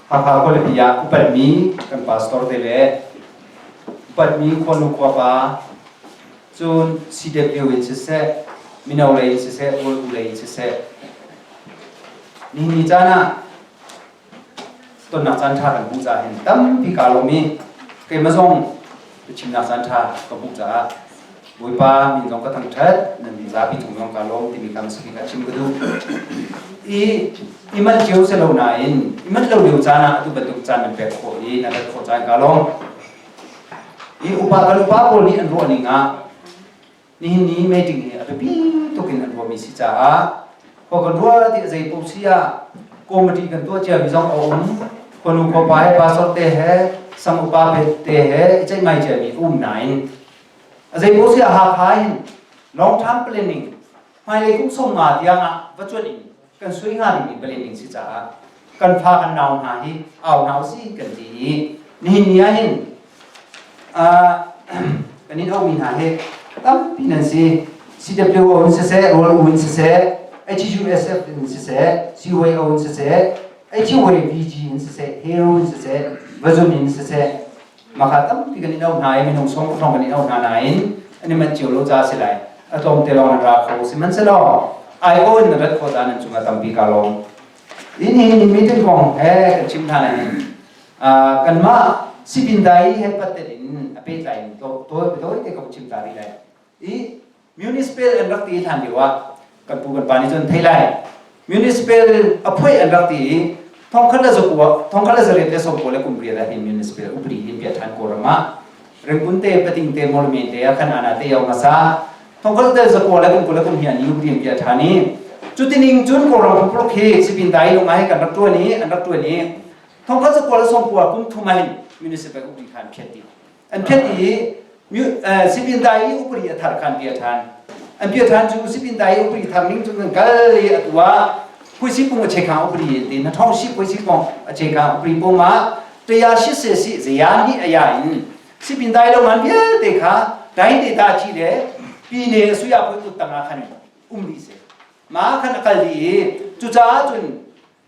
Hakha khualipi ah upatmi kan pastor te le upatmi khuanu khuapa cun CW in siseh, mino lei in siseh, rawl lei in siseh, nihin ni caan ah tonnak caan ṭha kan hmuh caah hin tampi kaa lawm i keimah zong biachimnak caan ṭha ka hmuh caah Bawipa min zong ka thangṭhat, nan zapi cung zong kaa lawm timi kha hmasabik ah chim ka duh. I i manh cio si lo nain i manh lo lio caan ah atu bantuk caan nan pek khawh i nan rat khawh caan kaa lawm. I upa kan upa pawl nih an ruah ning ah nihin ni meeting hi a biapi tuk in an ruahmi si caah khua kan ruah ti a zei paoh si ah committee kan tuah ciami zong a um khuanu khuapa he pastor te he sang upa te he i ceihmai ciami a um nain a zei paoh si ah Hakha hin long term planning hmailei kum som nga tiang ah va cuanh in kan sui hnga dingmi planning si caah kan fa kan nau hna hi au hna usih kan ti i nihin ni ah hin kan in aumi hna hi tampi nan si. CWO in siseh, Rawl U in siseh, HUSF in siseh, CYO in siseh, HYVG in siseh, Hero in siseh, Vazun in siseh, maka tampi kan in au hna i minung song hrawng kan in au hna nain an i manh cio lo ca si lai. A tlawm te lawng an ra kho. Sihmanhsehlaw IO in rat khawh ta nan cungah tampi ka lawm. Hi ni meeting kong he kan chim hna lai. Kanmah sipin dai he pattet in a pehtlai in tawi te ko chim ta rih lai. I municipal an rak ti hlan lio ah kan pu kan pa nih cun thei lai. Municipal a phuai an rak ti i thongkhat le zakua thongkhat le zariat le sawmkua le kum riat ah hin municipal upadi hin pia than Kawlram ah Ringkun te pating te Mawlmen te ah khan ana te yau hmasa thongkhat le zakua le kum kul le kum hnih ni upadi in pia than i cutining cun Kawlram pumpak hi sipin dai lung ah kan rak tuan i an rak tuan i thongkhat zakua le sawmkua kum thum ah hin municipal upadi kha an phiat dih an phiat i sipin dai i upadi a thar khan pia than an pia than cu sipin dai i upadi thar ning cun kan kal i atu ah phuisi pung a chekhang upadi an ti na thong si phuisi pung a chekhang upadi pung ah taya shi se si zaya ni aya in sipin dai lo man vialte kha dai te ta chi le pi ne suya phui kut tanga khan um di se ma khan akal di i cucaah cun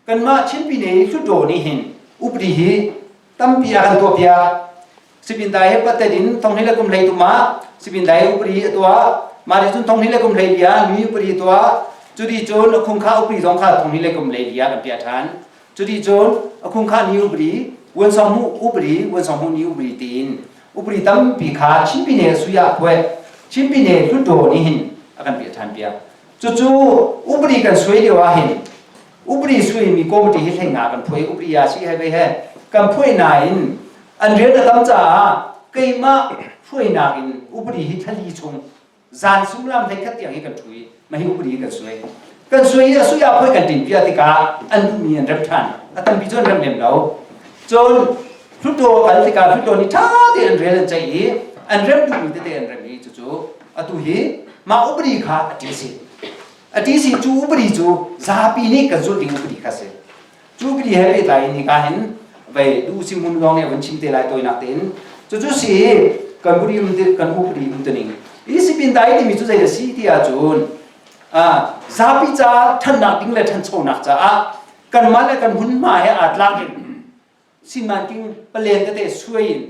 Kanmah Chin Pyine Hluttaw nih hin upadi hi tampi a kan tuahpiak. Sipin dai he patet in thonghnih le kum hlei tum ah sipin dai upadi a tuah. Mah nih cun thonghnih le kum hlei lia mi upadi a tuah. Cuti cun a khungkha upadi zong kha thonghnih le kum hlei lia kan piah ṭhan. Cuti cun a khungkha ni upadi, vuansawng hmuh upadi, vuansawng hmuh ni upadi tiin upadi tampi kha Chin Pyine Suya phuai Chin Pyine Hluttaw nih hin a kan piah ṭhan piak. Cucu upadi kan suai lio ah hin upadi suaimi committee hi hlei nga kan phuai upadi ya si he ve he kan phuai nain an rian a tam caah keimah hruainak in upadi hi thali chung zan sumlam hlei khat tiang hi kan ṭhu i mah hi upadi hi kan suai kan suai i a sui ah phuai kan ṭin piah tikah an duhmi an rem ṭhan a tampi cu an rem lem lo cun Hluttaw kal tikah Hluttaw nih ṭha tein an rel an ceih i an rem duhmi tete an rem i cucu atu hi mah upadi kha a ṭi si a ṭi si cu upadi cu zapi nih kan zulh ding upadi kha si cu upadi he pehtlai in hika hin vei duh si mun lawng nih a vun chim te lai tawinak tein cucu si kan upadi um kan upadi um tuning i sipin dai timi cu zei a si ti ahcun zapi ca ṭhannak ding le ṭhanchonak caah kanmah le kan hmunhma he aa tlak in simanking palen tete suai in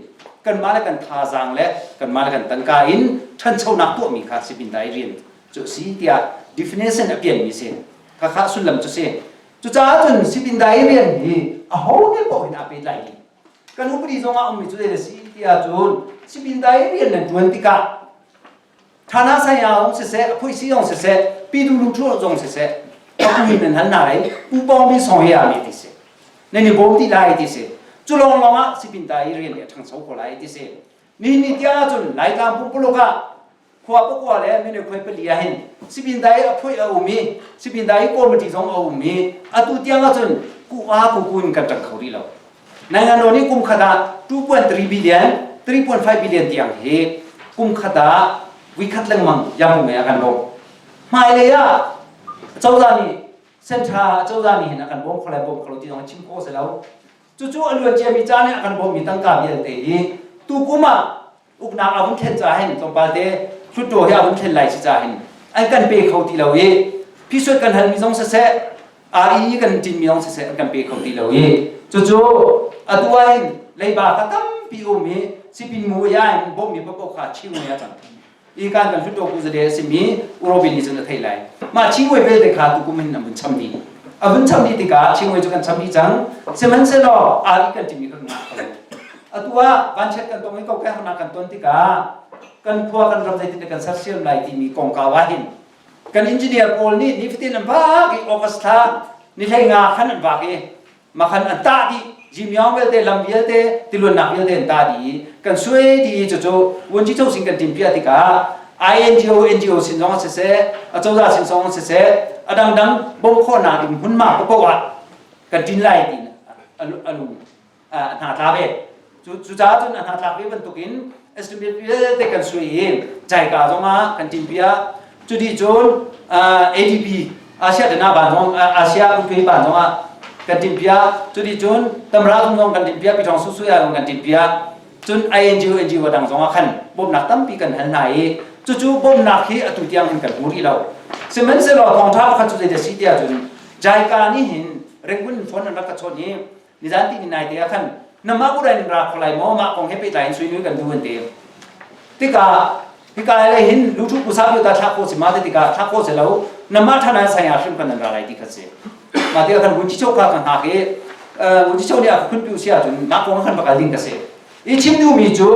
kanmah le kan thazaang le kanmah le kan tangka in ṭhanchonak tuahmi kha sipin dai rian cu a si tiah definition a pianmi si khakha sullam cu si cucaah cun sipin dai rian hi aho nih paoh in aa pehtlai dih kan upadi zong ah ummi cu zei a si tiah cun sipin dai rian nan ṭuan tikah Thana saya zong siseh, a phuisi zong siseh, pitu luthu zong siseh, a pu in nan hal hna lai, pu pawng mi song ya mi ti si. Nan i bawm ti lai ti si. Cu lawng lawng ah sipin ta i rian nih a ṭhangcho ko lai ti si. Ni ni tiang ahcun Laitlang pumpuluk ah khua pakua le mine khuai pali ah hin sipin dai a phui a um i sipin dai committee zong a um i atu tiang ahcun ku a ku kun kan ṭang kho rih lo. Naingandaw nih kum khat ah 2.3 billion, 3.5 billion tiang hi kum khat ah vuikhat lengmang yamu ngai a kan bawmh. Hmailei ah cozah nih central cozah nih hin a kan bawm kho lai bawm kho lo ti zong chim khawh si lo. Cucu a luan ciami ca nih a kan bawmmi tangka vialte hi tukum ah uknak a vun thlen ca hin tlawmpal te Hluttaw hi a vun thlen lai si ca hin an kan pe kho ti lo i phisuat kan halmi zong siseh. RE kan ṭinmi zong siseh an kan pe kho ti lo i cucu atu ahhin leiba kha tampi um i sipin mu ya in bawmhmi paohpaoh kha chingwe a cang. I kan kan hluttaw pu zade a simi Urobin nih cun a theih lai. Mah chingwe vialte kha tukum in an vun cham dih. A vun cham dih tikah chingwe cu kan cham dih cang. Sihmanhsehlaw RE kan ṭinmi kha kan ngah kho lo. Atu ah vanchiat kan tong i kokek harnak kan ton tikah kan khua kan ram zeitin kan sersiam lai timi kongkau ah hin kan engineer pawl nih nifatin an vak i August thla ni hlei nga khan an vak i makhan an tah dih jimyong vialte lam vialte tiluannak vialte an tah dih i kan suai dih i cucu vuanci cho sin kan timpiah tikah INGO NGO sin zong siseh acozah sin zong siseh a dangdang bawmh khawhnak ding hmunhma paoh ah kan ṭin lai ti a lung a hna tla ve. Cucaah cun a hna tlak ve bantukin estimate vialte kan sui i Jaika zongah kan ṭinpiak. Cuti cun ADB Asia Dana ban zong Asia Pumpi ban zongah kan ṭinpiak. Cuti cun Tamra zong kan ṭinpiak, Piṭhawng Susuya zong kan ṭinpiak. Cun INGO NGO dang zongah khan bawmhnak tampi kan hal hna i cucu bawmhnak hi atu tiang hin kan hmu rih lo. Sihmanhsehlaw thawngṭha pakhat cu zeidah si tiah cun Jaika nih hin Rangoon phone an rak ka chawnh i Nizan ti ni nai te ah khan namah kurai in ra kho lai maw mah kong he pehtlai in suinui kan duh an ti. Tikah hika le hin luthu pusa pio ta thla kho si ma te tikah thla kho si lo namah thana saya hrim kan ra lai ti kha si. Ma te khan vun chi chok kha kan hak i vun chi chok nih a khun piu sia cun mah kong khan bakal ding ka si. I chim duhmi cu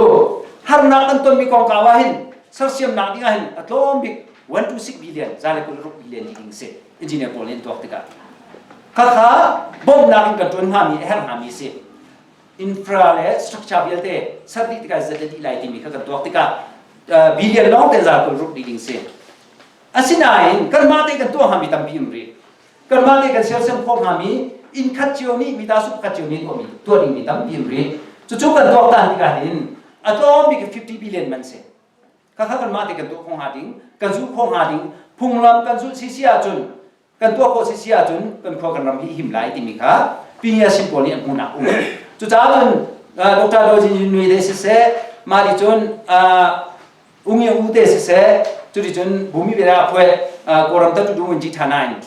harnak kan tonmi kongkau ah hin sersiamnak ding ah hin a tlawm bik 1 to 6 billion za le 20 billion ti ding si. Engineer pawl nih an tuak tikah khakha bawmhnak in kan ṭuan hngami a herh hngami si. Infra le structure vialte ser dih tikah zat le dih lai timi kha kan tuak tikah billion lawng te za kul ruk dih ding si. Asinain kanmah te kan tuah hngami tampi um rih. Kanmah te kan sersiam khawh hngami inn khat cio nih mita sup khat cio nih tuahmi tuah dingmi tampi um rih. Cucu kan tuaktan tikah hin a tlawm bik 50 billion man si. Khakha kanmah te kan tuah khawh hnga ding, kan zulh khawh hnga ding, phunglam kan zulh sisi ahcun, kan tuah khawh sisi ahcun kan khua kan ram hi him lai timi kha Pinya sin pawl nih an hmuhnak um. Cucaah cun Dr. Do Jin Jin Nui te siseh, mah ti cun Ungi U te siseh, cuti cun Bumi Bela Phuai Kawlram Tatu Du Ngun Ji Thana in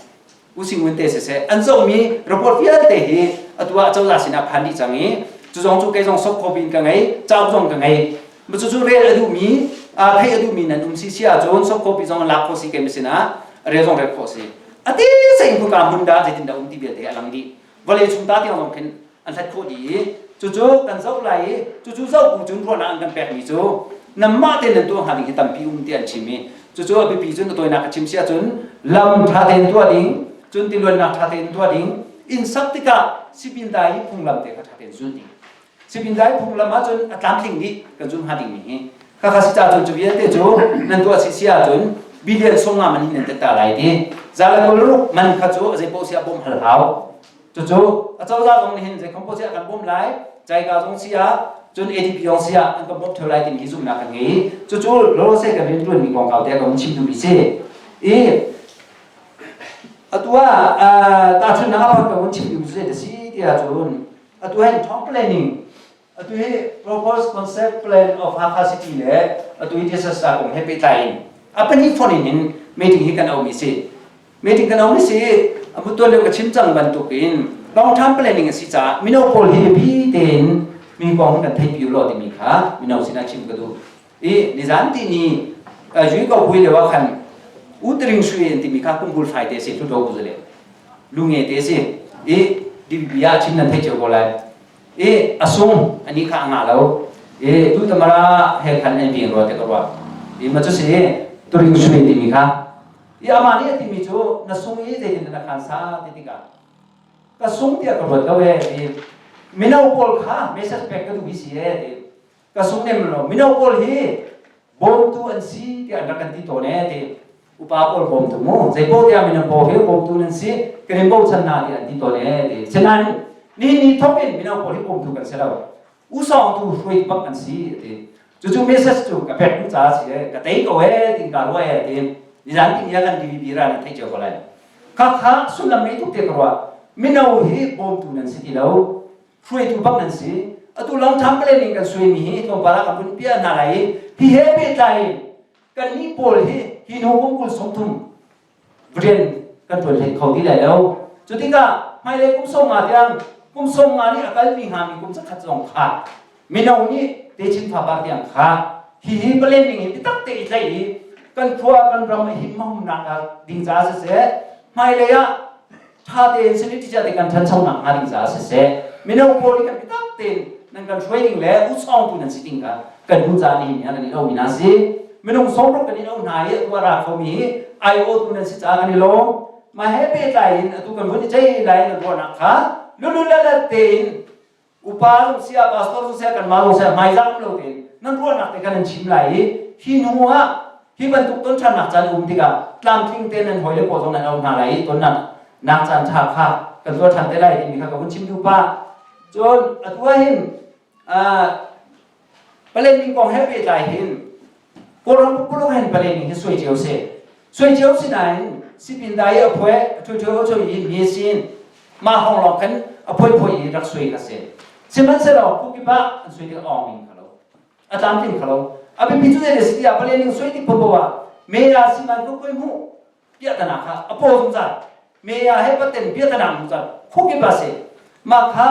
using ngun te siseh an zohmi report vialte hi atu ah cozah sinah phan dih cang i cu zong cu kei zong soft copy in ka ngei cauk zong ka ngei cucu rel a duhmi theih a duhmi nan um si si ahcun soft copy zong lak khawh si kei sinah rel zong rel khawh si a ti sein khuka hmun dah zeitin dah um ti vialte a lang dih vawlei chung ta tiang zong khin an hlat khawh dih i cucu kan zoh lai i cucu zoh bu cun ruahnak an kan pekmi cu nanmah tein nan tuah hnga ding hi tampi um ti an chim i cucu a biapi cun a tawinak ka chim si ahcun lam ṭha tein tuah ding cun tiluannak ṭha tein tuah ding inn sak tikah sipin dai i phunglam te kha ṭha tein zul ding sipin dai phunglam ahcun a tlamtling dih kan zul hnga dingmi hi khakha si cah cun cu vialte cu nan tuah si si ahcun billion 50 man hin nan tet ta lai ti zala kul ruk man kha cu a zei paoh si ah bawmh hal hau Cucu acozah zong nih hin zei compose ah kan bawmh lai, JICA zong si ah, cun ADP zong si ah an kan bawmh theo lai timi hi zumhnak kan ngei. Cucu lawlawse kan rianṭuanmi kongkau te ka hun chim duhmi si. I atu ah tahchunhnak ah ka hun chim duhmi cu zei si ti ahcun atu hin town planning atu hi proposed concept plan of Hakha City le atu hi disaster kong he pehtlai in a pahnih phone in hin meeting hi kan aumi si. Meeting kan aumi si a mutual lio ka chim cang bantuk in long term planning a si caah mino pawl hi biapi tein mi kong kan theih pi law timi kha mino sinah chim ka duh. I nizan ti ni yui ko hui leo ah khan utering sui an timi kha kumhul fai te si hludo ku zale lunge te si i DBB ah chim nan theih cio ko lai. I a sung ani kha a ngah lo i tu tamara he khan an ving rua te ka ruah i ma cu si turing sui timi kha i amah nih a timi cu na sung i zeitin na khan sa ti tikah ka sung tiah ka ruat lo e ti mino pawl kha message pek ka duh hi si e ti ka sung nem lo mino pawl hi bawmtu an si tiah an rak kan ti tawn e ti upa pawl bawmtu mu zeipaoh tiah mino pawl hi bawmtu nan si kan in bochan hna tiah an ti tawn e ti sinain ni ni thawk in mino pawl hi bawmtu kan si lo usawngtu hruai bak an si ti cucu message cu ka pek duh caah si e ka tei ko e tin ka ruah e ti nizan ti nia kan DVB ra nan theih cio ko lai kha kha sullam ngei tuk te ka ruah mino hi bawmtu nan si ti lo hruaitu bak nan si. Atu long term planning kan suaimi hi tlawmpal ah kan vun piah hna lai i hi he pehtlai in kannih pawl hi hi hnu kum 30 rian kan ṭuan hlei kho ti lai lo. Cu tikah hmailei kum 50 tiang kum 50 nih a kalpi hngami kum zakhat zong kha mino nih techin fapar tiang kha hihi planning hi biatak te i tlaih i kan khua kan ram a him mahumnak ding caah siseh hmailei ah ṭha tein siniti te kan ṭhanchonak hnga ding caah siseh mino pawl nih kan biatak tein nan kan hruai ding le usawngtu nan si ding kha kan hnu caan ni hin kan i lo mi hna si. Minung sawmruk kan i lo hna i atu a ra khomi hi aiawhtu nan si caah kan i lawm. Mah he pehtlai in atu kan vun i cei lai nan ruahnak kha lululalat tein upa zong si ah pastor zong si ah kanmah zong si ah hmaizah um lo tein nan ruahnak te kha nan chim lai i hi hnu ah hi bantuk ton ṭhannak caan um tikah tlamtling te nan hawile pawl zong nan auh hna lai i tonnak nak caan ṭha kha kan tuah ṭhan te lai timi kha ka vun chim duh pah. Cun atu ah hin Planning kong he pehtlai hin Kawlram pumpak hin planning hi suai cio si. Suai cio si nain sipin dai a phuai a ṭhui ṭhui a ṭhui i mi sin mah hong lawng khan a phuai phuai i rak sui kha si. Sihmanhsehlaw kukip ah an sui tik awng ning kha lo. A tlamtling kha lo. A biapi cu zei si tiah planning sui tik popo ah meya siman ko koi hmuh piahtana kha a paw zungzal meya he paten piahtana zungzal khukip a si mah kha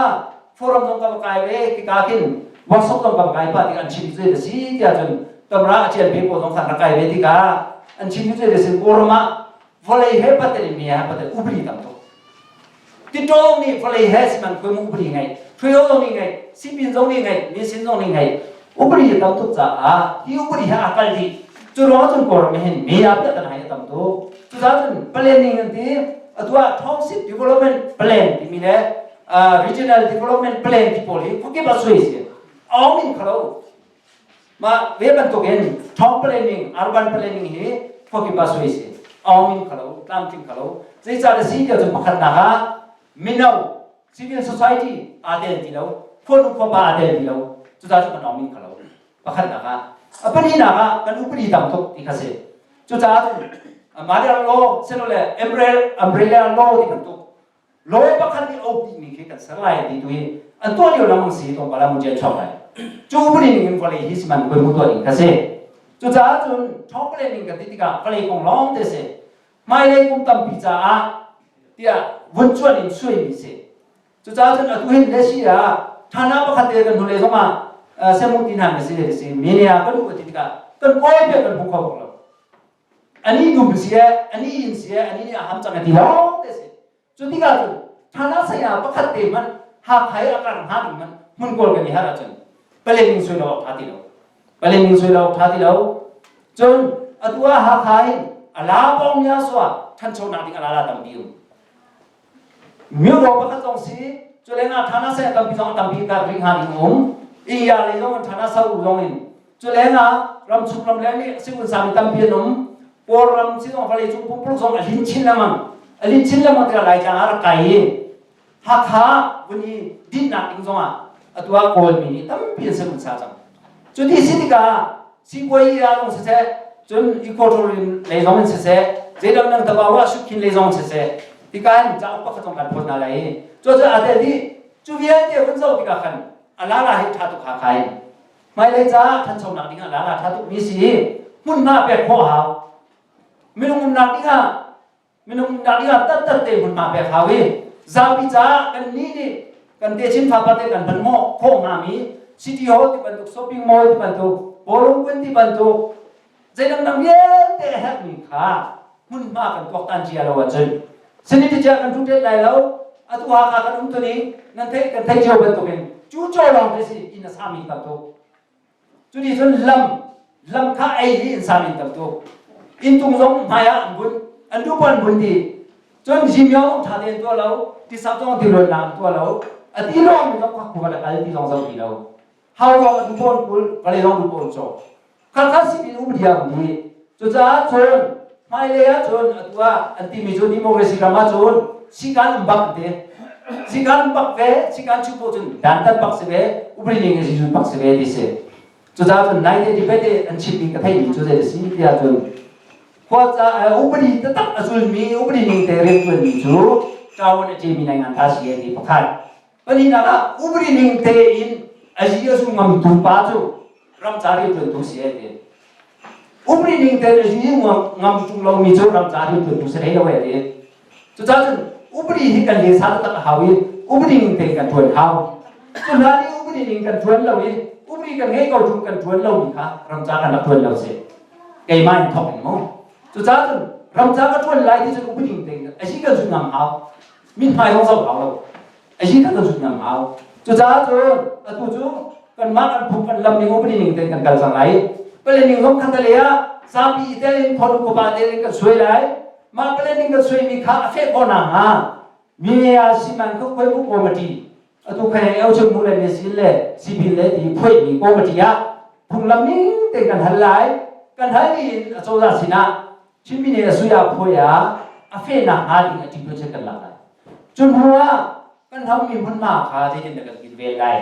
forum zong ka va kai ve kika khin workshop zong ka va kai pa tik an chim cu si tiah cun tamra a ṭial pe pawl zong khan rak kai ve tikah an chim cu si kawlram ah vawlei he paten in meya he paten upadi tam tuk Titawng nih vawlei he siman khuai mu upadi ngei, Ṭhuio zong nih ngei, Sipin zong nih ngei, Misin zong nih ngei. Upadi a tam tuk caah hi upadi he aa kal dih. Cu ruangah cun Kawlram hin meya piah kan hai a tam tuk. Cucaah cun planning an ti. Atu ah Township Development Plan timi le Regional Development Plan ti pawl hi khuakip ah suai si. Aung in khalo. Mah ve bantukin town planning, urban planning hi khuakip ah sui si. Aung in khalo, tlamtling khalo. Zeicah si tiah cun pakhatnak ah mino civil society aa tel ti lo, khuanu khuapa aa tel ti lo. Cucaah cun kan aung in khalo. Pakhatnak ah. A pahnihnak ah kan upadi tam tuk ti kha si. Cucaah cun Mother law, silole umbrella law ti bantuk Law pakhat nih a mi khi kan ser lai ti tu hi an tuah lio lamang si tlawmpal ah mujian chuak lai. Cu upadi ning in vawlei hi siman koi mu tuah ding kha si. Cucaah cun ṭhawng ning kan ti tikah vawlei kong lawng te si. Hmailei kum tampi caah tiah vun cuan in suaimi si. Cucaah cun atu hin le si ah thana pakhat te kan hnulei zong ah semu ti hna mi si si minia kan duh ti tikah kan kawl pe kan hmu kho bak lo. Ani dum si ani in si ani nih a ham cang a ti lawng te si. Cu tikah cun thana saya pakhat te hmanh Hakha i a kar hnga ding hmanh hmun kawl kan i harh ahcun palen ning sui lo awk ṭha ti lo. Palen ning sui lo awk ṭha ti lo. Cun atu ah Hakha hin a la pawng nia sua ṭhanchonak ding a la la tampi um. Myodaw pakhat zong si, cu lengah thana saya tampi zong a tampi kar rih hnga ding um. Iya lei zong in thana sau zong in Cu lengah ramchung ramleng nih sigun sami tampi an um. Kawlram sizong vawlei cung pumpuluk zong a lin chin lengmang. A lin chin lengmang tikah Laitlang ah rak kai i Hakha vun i dinhnak ding zongah atu ah Kawlmi nih tampi an sigun sa cang. Cu ti si tikah sipuai ah zong siseh, cun equatorial lei zong in siseh, zeidang dang tabawa sukhin lei zong siseh, tikan cauk pakhat zong kan phawt hna lai i cu cu aa tel dih. Cu vialte vun zoh tikah khan a lala hi ṭha tuk Hakha in Hmailei caah ṭhanchonak ding ah lala ṭha tukmi si i hmunhma pek khawh a hau. Minung umnak ding ah minung umnak ding ah tattat te hmunhma pek hau i zapi caah kan nih nih kan techin fapa te kan hman khawh hngami city hall ti bantuk shopping mall ti bantuk ballroom ti bantuk zeidang dang vialte a herhmi kha hmunhma kan tuaktan cia lo ahcun sanity cia kan ṭuṭet lai lo. Atu Hakha kan um tuni nan theih kan theih cio bantukin cu caw lawng te si inn a sami tam tuk. Cu ni cun lam lam kha ei hi inn sami tam tuk. Inntung zong hmai ah an bunh an duh an bunh ti cun zimyong zong ṭha tein tuah lo tisap zong ti luannak an tuah lo a ti lawng mi zong kha khua le kal ti zong zoh ti lo hau zong a duh pawn kul vale zong duh pawn caw Khakha sipin um diam dih. Cucaah cun hmailei ah cun atu ah an timi cu democracy ram ah cun sikan um bak an ti. Sikan um bak ve, sikan chuh poh cun dantat bak si ve, upadi ning in zun bak si ve ti si. Cucaah cun nai te debate an chimmi ka theihmi cu zei a si tiah cun khua ca upadi taktak a zulmi upadi ning te riantuanmi cu ṭawan a ṭemi nai ngan ta si ti pakhat. Pahnihnak ah upadi ning tein a zi a zu ngamtu pa cu ramca rianṭuantu si ai ti. Upadi ning tein a zi ngam ṭung lomi cu ramca rianṭuantu si hlei lo ai ti. Cucaah cun Upadi hi kan lesa taktak a hau i upadi ning tein kan ṭuan hau. Cu hna nih upadi ning kan ṭuan lo i upadi kan ngei ko ṭung kan ṭuan lomi kha ramca kan rak ṭuan lo si. Keimah in thawk in mu. Cucaah cun ramca ka ṭuan lai ti cun upadi ning tein a si kan zut ngam hau. Mithmai zong zoh hau lo. A si kan zut ngam hau. Cucaah cun atu cu kanmah kan phung kan lam ning upadi ning tein kan kal cang lai. Pale ning zong khat le ah zapi i tel in khon upa tel in kan suai lai. Mah planning kan suaimi kha a feh khawh nakhnga Mia Siman kho khoi bu committee atu khai eu chung mu le mesin le civil le ti phoimi committee ah phunglam ning te kan hal lai. Kan hal in acozah sinah Chinmi nih a sui ah phoi ah a feh nakhnga ding a ṭi project kan lak lai. Cun hnu ah kan hammi hmunhma kha zeitindah kan kilven lai?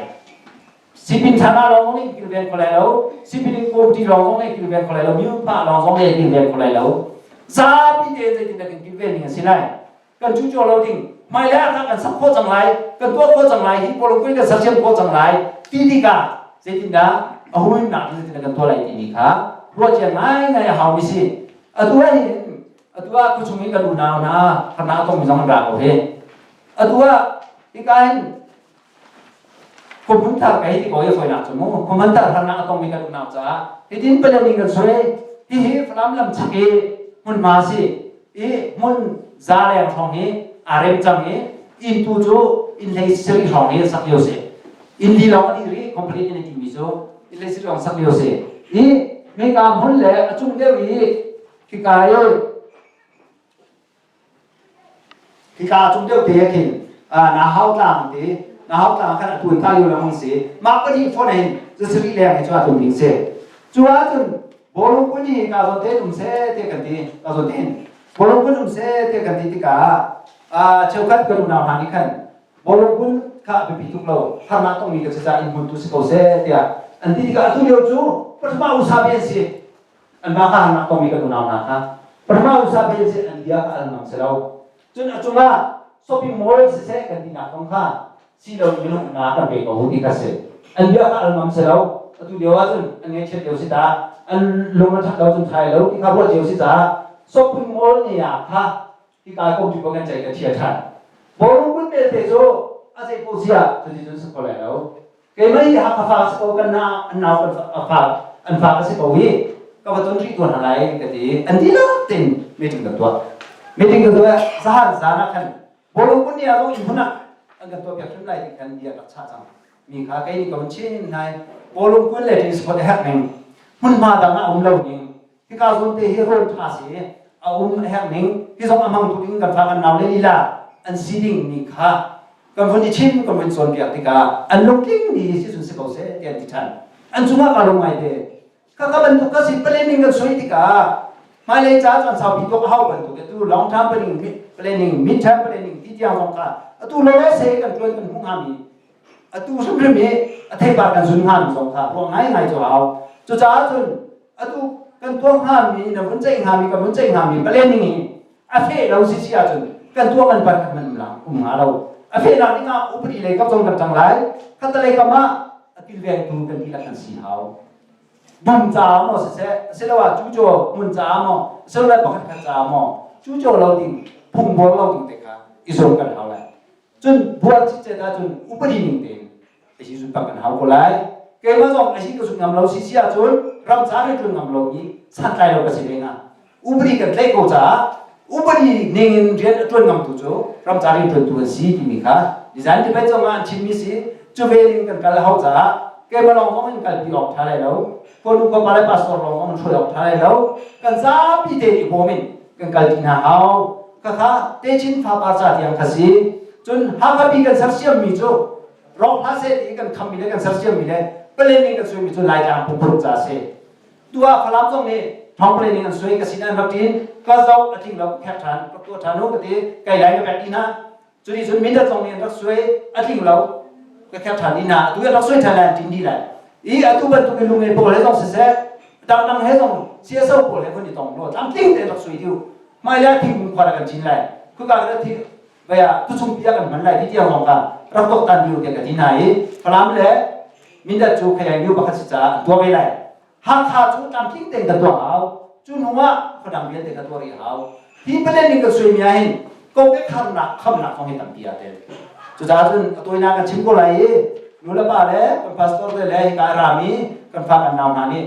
Sipin thana lawng nih kilven kho lai lo, sipin committee lawng nih kilven kho lai lo, mipa lawng zong nih kilven kho lai lo. Zapi te zeitindah kan kilven ding a si lai? Kan cucu lo ding hmailei ah kan sak khawh cang lai, kan tuah khawh cang lai, hi polongkui kan sersiam khawh cang lai ti tikah zeitindah a huimnak zeitindah kan tuah lai timi kha ruah cia ngaingai a haumi si. Atu ah hin atu ah khuachung i kan unau hna harnak a tongmi zong an ra ko hi. Atu ah hika hin Khuaphun thar ka hei ti ko i fawinak cu mu. Khuaman thar harnak a tongmi kan unau caah hitin Pathian kan soi. Hihi Falam lam chak i hmunhma si i hmun za leng hrawng hi aa rem cang i inn tu cu inn hlei sarih hrawng hi sak lio si. Inn li lawng a dih rih complete in a timi cu inn hlei sarih lawng sak lio si. I hika hmun le a cung deuh i hika i Hika cung deuh te ah khin Nahau tlang ti Nahau tlang khan a tuan ta lio lengmang si. Mah pahnih phone hin zasarih leng hi cu a tum ding si. Cu ahcun bawlung kun hi ka zawn te um seh te kan ti. Ka zawn te hin bawlung kun um seh te kan ti tikah cheukhat kan unau hna nih khan bawlung kun kha a biapi tuk lo harnak tongmi ka si caah inn hmun tu si ko seh tiah an ti tikah atu lio cu Pathuma usa bi an si. Anmah kha harnak tongmi kan unau hna kha Burma usa bel si an bia kha al ngam si lo. Cun a cungah shopping mall siseh kan tinak kong kha si lo minung na kan pe ko ti kha si. An bia kha al ngam si lo. Atu lio ahcun an ngaihchiat lio si ta an lung a that lo cun thai lo ti kha ruah cio si caah shopping mall ne ah kha hika kom tu kan cei ka chia than. Bawlung kun belte cu a zei ko sia cuti cun si kho lai lo. Keimah hi Hakha fa si ko kan na an nau kan fa an fa ka si ko hi ka va ton rih tuan hna lai ka ti. An dihlak tein meeting kan tuah. Meeting kan tuah zahan zan ah khan bawlung kun ni ah zong inn hmun ah an kan tuah piak hrim lai ti khan bia rak chah cang. Mi kha kei nih ka vun chin nai bawlung kun le tennis court a herh ning hmunhma dang ah um lo ning hika zawn te hi rawl ṭha si a um a herh ning hi zong a hmangtu ding kan fa kan nau le lila an si ding mi kha kan vun i chim kan vun cawnpiak tikah an lungtling mi si cun si ko seh ti an ti ṭhan. An cungah ka lung ngai te ka ka bantuk ka si planning kan soi tikah hmailei ca caan saupi tuak a hau bantuk atu long term planning planning mid term planning ti tiang zong kha atu lo se kan ṭuan kan hmuh hngami atu hrimhrim hi a theipar kan zun hngami zong kha ruah ngaingai cu hau. Cucaah cun atu kan tuah hngami na vun ceih hngami ka vun ceih hngami planning hi a feh lo si si ahcun kan tuah kan pan khat man um hnga lo. A fehnak ding ah upadi lei kap zong kan ṭang lai, khatalei kam ah a kilvengtu kan dihlak kan si hau. Bum caah maw siseh, asiloah cucaw hmun caah maw, asiloah pakhat khat caah maw, cucaw lo ding, phung buar lo ding te kha i zuam kan hau lai. Cun buar citcet ahcun upadi ning tein a si zun bak kan hau ko lai. Keimah zong a si ka zun ngam lo si si ahcun ram ca rian ṭuan ngam lo i santlai lo ka si ve hnga. Upadi kan tlaih ko caah upadi ning in rian a ṭuan ngamtu cu ram ca rian ṭuantu an si timi kha design debate zong ah an chimmi si. Cu ve in kan kal a hau caah keimah lawng zong in kalpi awk ṭha lai lo. Kawlu khuapa le pastor lawng zong in hruai awk ṭha lai lo. Kan zapi te i bawm in kan kalṭi hna hau. Khakha techin fapa ca tiang kha si. Cun Hakha pi kan sersiammi cu rawk hlah seh ti kan khammi le kan sersiammi le planning kan suaimi cu Laitlang pumparuk ca si. Tu ah Falam zong nih thong planning an suai ka sin an rak ṭin ka zoh a tling lo khek ṭhan rak tuah ṭhan u ka ti kai lai ka pek ti hna. Cuti cun Mindat zong nih an rak suai a tling lo ka khek ṭhan dih hna. Atu an rak suai ṭhan lai an ṭin dih lai. I atu bantuk in lungngei pawl he zong siseh dangdang he zong CSO pawl he vun i tong law tlamtling tein rak sui dih hmailei ah thingkung khua kan cin lai khuka kan thi vaya tuchung pi ah kan hman lai ti tiang zong kha rak tuaktan dih tiah ka ti hna i Falam le Mindat cu khayai myo pakhat si caah an tuah ve lai. Hakha cu tlamtling tein kan tuah hau. Cu hnu ah khuadang vialte ka tuah rih hau. Hi planning kan suaimi ah hin. Kokek harnak khamnak kong hi tampi aa tel. Cucaah cun a tawinak kan chim ko lai i nulepa le kan pastor te le hika a rami kan fa kan nau hna nih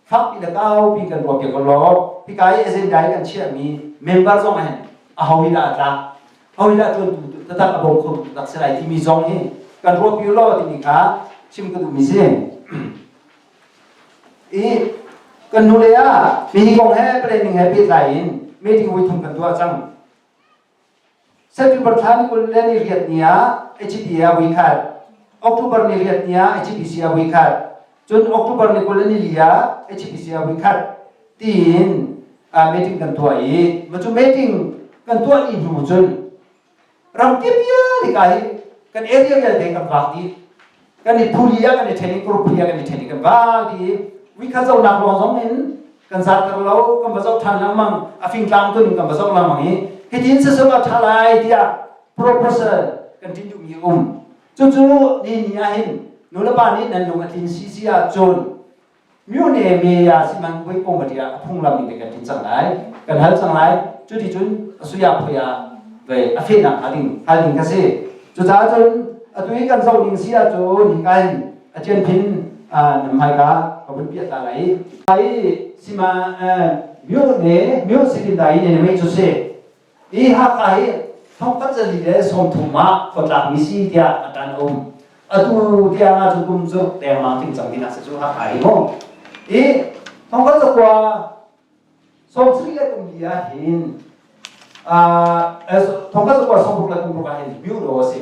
fakpi le kaupi kan ruahpiak ko law hika i agenda i kan chiahmi member zong ah hin aho hi dah a tlak aho hi dah ṭuantu taktak a bawm kho taktak si lai timi zong hi kan ruahpi law timi kha chim ka duhmi si. I kan hnulei ah mihi kong he planning he pehtlai in meeting voi thum kan tuah cang. September thla ni 20 le ni riat ni ah HDA ah voi khat, October ni riat ni ah HBC ah voi khat, cun October ni 20 le ni li ah HBC ah voi khat tiin meeting kan tuah i cu meeting kan tuah dih hnu cun ramkip vialte ka hi kan area vialte kan vak dih kan i phuli ah kan i then i group phuli ah kan i then i kan vak dih i wikha zohnak lawng zong in kan zatter lo kan va zoh ṭhan lengmang a fingtlang tun in kan va zoh lengmang i hitin sisung a ṭha lai tiah proposal kan ṭin duhmi um cucu ni ni ah hin nulepa nih nan lung a tlin si si ahcun Myone me ya si man voi ko ma tiah a phunglam ning kan tin cang lai kan hal cang lai cu ti cun a suya phoya ve a fehnak hnga ding hal ding ka si cucaah cun atu i kan zoh ning si ahcun hika hin a cian phin nam hai ka ka vun piah ta lai ai sima myone myo sirin dai ne mei chu se Hi Hakha hi thongkhat 130 ah khuatlak mi si tiah a ṭan um. Atu tiang ah cun kum cu dengmang ting cang tinak si cu Hakha hi mu. I thongkhat zakua 70 le kum li ah hin thongkhat zakua 60 le kum ruk ah hin bureau a si.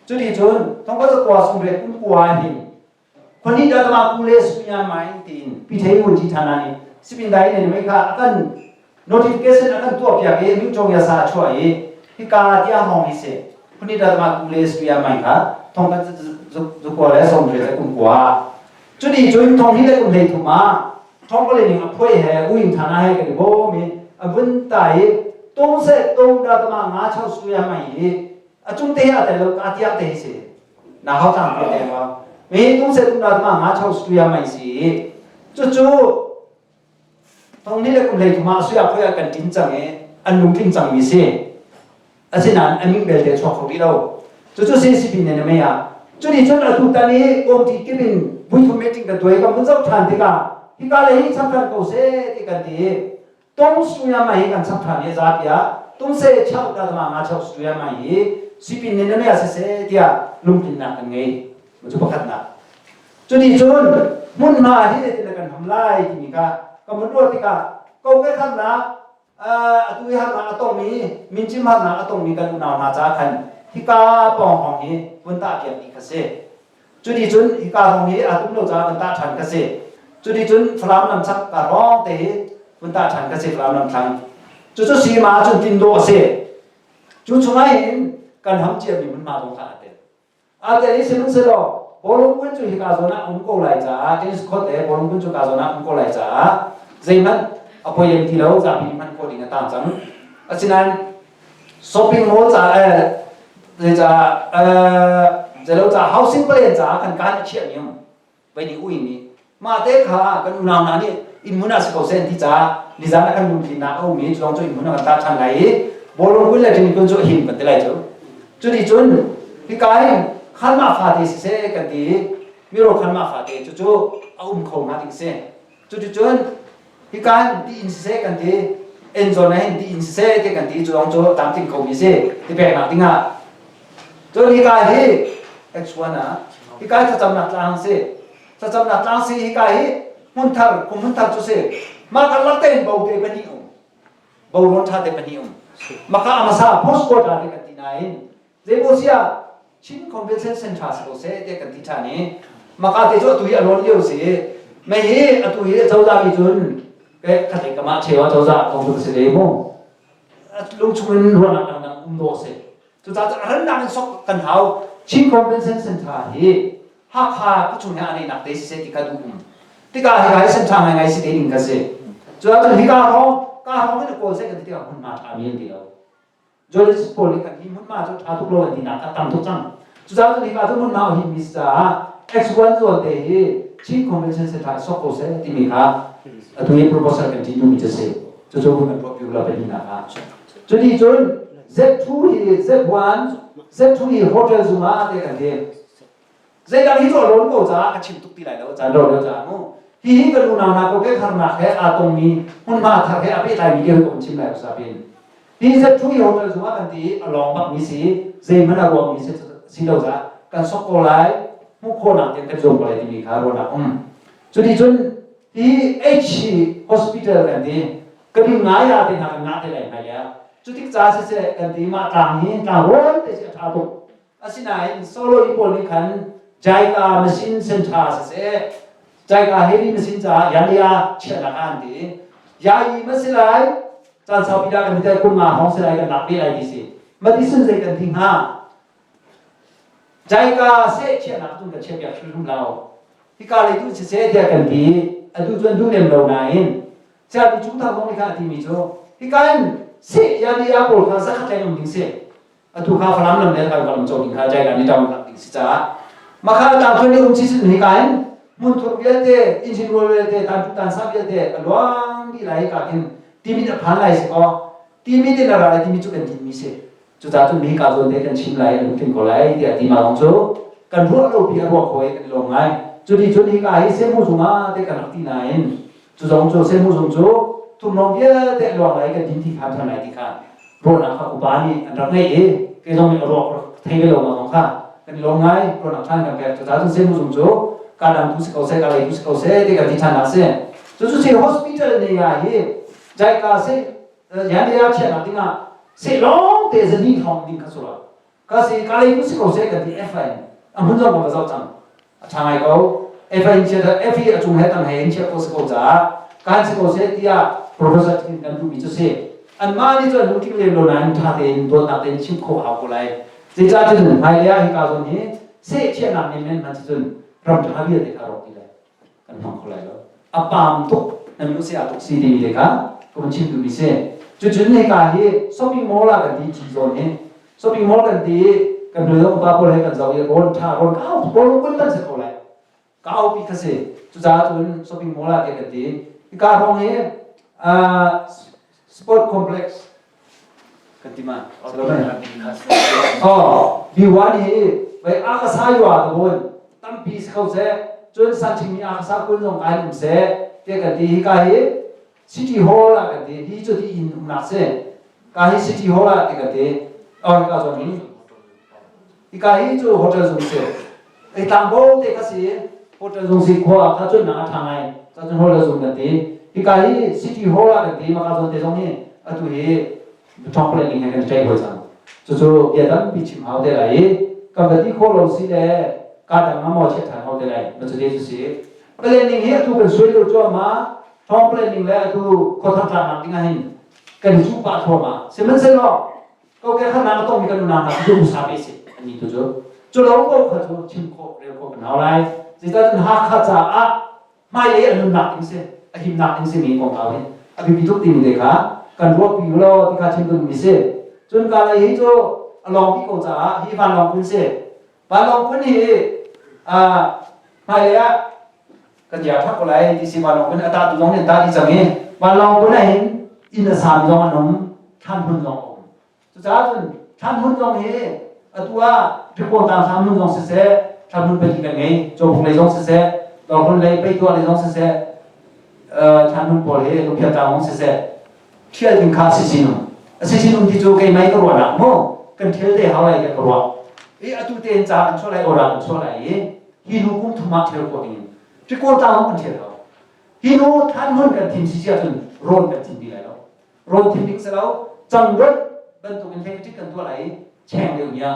Cuti cun thongkhat zakua 80 kum kua hin Khoni da tama kule suya mai tiin Pithei Wunji Thana nih Sipindai ne mei kha akan notification akan tuah piak i ming chong ya sa chua i hika tiang hong hi se khoni da tama kule suya mai kha thong kan zu ko le som re kum kwa chuni chun thong hi le kum lei thuma thong ko le ning a phoi he uing thana he kan bo mi avun tai tong se tong da tama nga chau suya mai hi a cung te a tel lo ka tiang te hi si na hau tang te te ma mi tung se tung da ma nga chau stuya mai si cu cu thong ni le kum hlei thuma suya khoya kan tin chang e an lung tling chang mi si asinain an ming belte chuak kho ti lo cu cu CCP ne na mei ah cu ni cun atu tan i komti kipin buithum meeting kan tuai kan vun zoh than tikah hika le hi chap than ko se ti kan ti Tung suya mai hi kan chap ṭhan i za tiah tung se chau ta ma nga chau suya mai hi sipin nih na mea siseh tiah lungtlinnak kan ngei. Cu pakhatnak. Cuti cun hmunhma hi zeitin kan ham lai timi kha ka mun ruah tikah kokek harnak atu i harnak a tongmi mincim harnak a tongmi kan unau hna caah khan hika pawng hong hi vun tah piak dih kha si. Cuti cun hika hrawng hi aa tum lo caah van tah ṭhan ka si. Cuti cun Falam lam chak ka hrawng te hi vun tah ṭhan ka si Falam lam thlang. Cucu sima ahcun tin dawh a si. Cu chungah hin kan ham ciami hmunhma zong kha aa tel. Aa tel i sihmanhsehlaw bawlung kun cu hika zawn ah um ko lai caah tennis court le bawlung kun cu ka zawn ah um ko lai caah zeihmanh a poi lem ti lo zapi nih hman khawh ding a tang cang. Asinain shopping mall ca zeicah zeilo ca housing plan caah kan kaan a chiahmi um vai nih ui nih mah te kha kan unau hna nih inn hmun ah si ko seh ti caah nizan ah kan lungtlinnak a um i cu cu inn hmun ah kan tah ṭhan lai i bawlung kun le ṭin kun cu a him kan ti lai cu cuti cun hika hin khanmah fate siseh kan ti i miro khanmah fate cu cu a um kho hnga ding si Cuticun hika hin ti in siseh kan ti, en zawn ah hin ti in siseh ti kan ti cu zong cu tlamtling khomi si ti peknak dingah. Cun hika hi X1 ah hika hi thlacamnak tlang si. Thlacamnak tlang si hika hi hmunthar kum hmunthar cu si. Mah karlak tein bo te pahnih um. Bo rawn ṭha te pahnih um. Maka a hmasa post quota te kan ti nain Zeimaw siah Chin Convention Center si ko seh tiah kan ti ṭhan i maka te cu atu hi a lawn lio si mei hi atu hi cozah nih cun khatlei kam ah cheu ah cozah kong tu si ve mu lungchung in ruahnak dangdang um dawh si cucaah cu a rannak in sok kan hau Chin Convention Center hi Hakha khuachung he aa neihnak te siseh ti kha duh um tikah hika hi center ngaingai si te ding ka si cucaah hika hrawng ka hrawng in a kawl seh kan ti tikah hmunhma ṭha mi an ti lo Journalist pawl nih kan hi hmunhma cu ṭha tuk lo an tinak a tam tuk cang. Cucaah cun hika cu hmunhma a himmi si caah X1 zawn te hi Chin Convention Center sok ko seh timi kha atu hi proposal kan ṭih duhmi cu si. Cucu kan tuah piu la pahnihnak ah. Cuti cun Z2 hi Z1 Z2 hi hotel zung ah te kan ti. Zeidang hi cu a lawn ko caah ka chim tuk ti lai lo caan lo lio caah mu. Hihi kan unau hna kokek harnak he aa tongmi hmunhma thar he a pehtlaimi deuh ko chim lai usapin. Hi Z2 hi hotel zung ah kan ti i a lawng bakmi si zeihmanh a ruangmi si si lo caah kan sok ko lai hmuh khawhnak tiang kan zuam ko lai timi kha ruahnak um. Cuti cun hi H hospital kan ti ka ding ngai ah te hna kan ngah te lai hmai ah cutik ca siseh kan ti mah tlang hi tlang rawl te si a ṭha tuk. Asinain solo i pawl nih khan Jaika machine center siseh Jaika heavy machine caah Yalia chiahnak ah an ti. Yai ma si lai caan saupi dah kan ti kum nga hong si lai kan lak ve lai ti si. Mati sun zei kan ti hnga? Jaika seh chiahnak cun kan chiahpiak hrimhrim lo. Hika lei tu siseh tiah kan ti. Atu cu an duh lem lo nain Siapi cu thang zong nih khan a timi cu hika in seh Yalia pawl kha zakhat leng um ding si. Atu kha Falam lam le kan lam co ding kha Jaiga ni town lak ding si caah makha tang thon ni um chi sin hi ka in hmunthur vialte engine rual vialte tan tu tan sa vialte a luang dih lai ka kin timit a phan lai si ko timit in a ra lai timi cu kan din mi si cucaah cun mi ka zawn te kan chim lai an lungtling ko lai tiah ti ma lawng cu kan ruah lo pi a ruah kho i kan lawm ngai cuti cun hi ka hi semu zung ah te kan rak ti nain cu zong cu semu zung cu thumnawng vialte a luang lai kan din ti phan than lai ti kha ruahnak kha upa nih an rak ngeih i kei zong nih a ruak rak thei ve lo ma zong kha kan i lawm ngai. Ruahnak ṭhan kan pek. Cucaah cun semu zung cu ka dang tu si ko seh, ka lei tu si ko seh ti kan ti ṭhan nak si. Cucu si hospital ne ah hi jaika se yan ya chiahnak dingah seh lawng te zani thong ding kha sura ka si ka lei tu si ko seh kan ti. F in a hmun zong ka zoh cang, a ṭha ngai ko. F in chia F i a cung he tang he in chia ko si ko caah kan si ko seh tiah professor tin kan duhmi cu si. Anmah nih cun lungtling lem lo nain ṭha tein dawtnak tein chim khawh hau ko lai. Zeicah cun hmailei ah hika zawn hi seh chiahnak men men hman si cun ram ṭha vialte kha rawk ti lai kan hmang kho lai lo, a paam tuk nan lu se a tuk si timi te kha ka vun chim duhmi si. Cucun hika hi shopping mall ah kan ti G zawn hi shopping mall kan ti. Kan hnu upa pawl he kan zoh i rawn ṭha rawn kau pawl kun kan si ko lai, kaupi kha si. Cucaah cun shopping mall ah te kan ti. Hika hrawng hi sport complex kan ti ma? Oh, B1 hi vai akasa yua ka bun tampi si kho seh, cun sanching mi akasa kun zong kai um seh te kan ti. Hika hi city hall ah kan ti. Hi cu ti inn umnak si. Ka hi city hall ah ti kan ti. Oh, hika zong hi hika hi cu hotel zung si. Ei tlangbo te kha si hotel zung si. Khua kha cun nak a ṭha ngai ca cun hotel zung kan ti. Hika hi city hall ah kan ti. Maka zawn te zong hi atu hi ṭhong planning he kan ṭei hoi cang. Cucu bia tampi chim hau te lai i kan va ti khawh lo si le ka dang maw chiat ṭhan hau te lai ma. Cu te cu si planning hi atu kan suai lo cuahmah. Ṭhong planning le atu khuathar tlaknak ding ah hin kan cu pah thluahmah. Sihmanhsehlaw kokek harnak a tongmi kan unau hna cu usa pe si anni tu cu cu lo ko kha cu chim khawh rel khawh kan hau lai. Zeicah cun Hakha caah hmailei a nunnak ding si, a himnak ding si mi kongkau hi a biapi tuk timi te kha kan ruahpi law ti kha chim ka duhmi si. Cun ka lei hi cu a lawng dih ko caah hi vanlawng phun si. Vanlawng phun hi hmailei ah kan dia thak ko lai ti si. Vanlawng phun a ta tu zong nih an ta dih cang i vanlawng phun ah hin inn a sami zong an um, thlan hmun zong a um. Cucaah cun thlan hmun zong hi atu ah Rikawtang thlan hmun zong siseh, thlan hmun pahnih kan ngei, Cawbuk lei zong siseh, Dawrhmun lei Peituah lei zong siseh, thlan hmun pawl hi Lungphiar tlang zong siseh, ṭhial ding kha si sin um. A si sin um ti cu keimah i ka ruahnak mu, kan ṭhial te hau lai tiah ka ruah. I atu tein ca kan chuah lai, ora kan chuah lai i hi hnu kum thum ah ṭhial khawh ding in Rikawtlang zong kan ṭhial hau. Hi hnu thlan hmun kan thim si si ahcun rawn kan thim ti lai lo. Rawn thim ding si lo, cangruat bantuk in hlei kan tuah lai i cheng deuh nia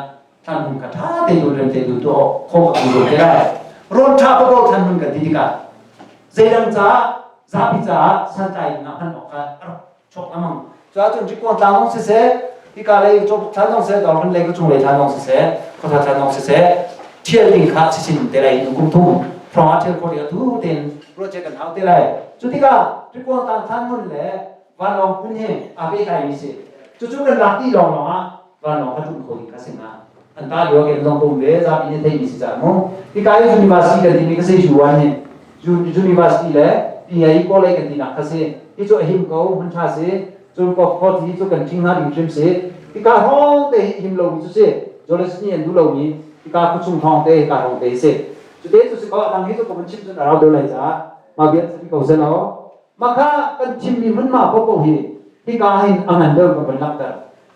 thlan hmun kha ṭha te tu rem te tu tuah khawh kan tuah te lai. Rawn ṭha papaw thlan hmun kan ti tikah zeidang caah zapi caah santlai ding ah hman awk kha a rak chuak lengmang. Cu ahcun Rikon tlang zong siseh, hika lei cawbuk thlan zong siseh, Dawrhmun lei ka cung lei thlan zong siseh, khuathar thlan zong siseh, ṭhial ding kha chisin te lai in kum thum hrawng ah ṭhial khawh ding atu tein ruahcia kan hau te lai. Cu tikah Rikon tlang thlan hmun le vanlawng phun hi aa pehtlaimi si. Cucu kan lak dih lawnglawng ah vanlawng kha ṭum kho ding kha si hnga. An ta lio ke zong kum ve zapi nih theimi si cang mu. Hika hi university kan timi kha si U1 hi. University le PIE college kan tinak kha si. Hi cu a him ko, hmun ṭha si. Cun court hi cu kan ṭhing hna ding hrim si. Hika hrawng te hi him lomi cu si. Journalist nih an duh lomi hika khuachung thawng te hika hrawng te hi si. Cute cu si ko adang hi cu ka vun chim cun a rau deuh lai caah mah bia si ko seh law mah kha kan thimmi hmunhma paohpaoh hi hika hin a ngan deuh kan vun langhter.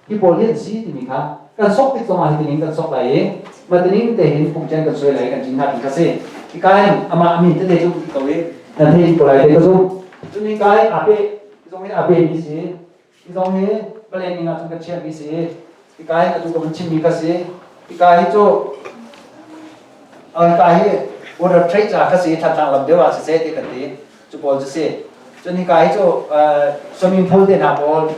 Hi pawl hi an si timi kha kan sok tik zongah hi tining kan sok lai i mah tining te hin phungchen kan suai lai kan cin hna ti kha si. Hika hin amah a min tete cu ti ko i nan thei ko lai te ka zumh. Cun hika hi aa peh zong hi aa pehmi si. Hi zong hi palei ning ah cun kan chiahmi si. Hika hin atu ka vun chimmi kha si. Hika hi cu hika hi border trade ca kha si Thantlang lam deuh ah siseh ti kan ti. Cu pawl cu si. Cun hika hi cu swimming pool te hna pawl,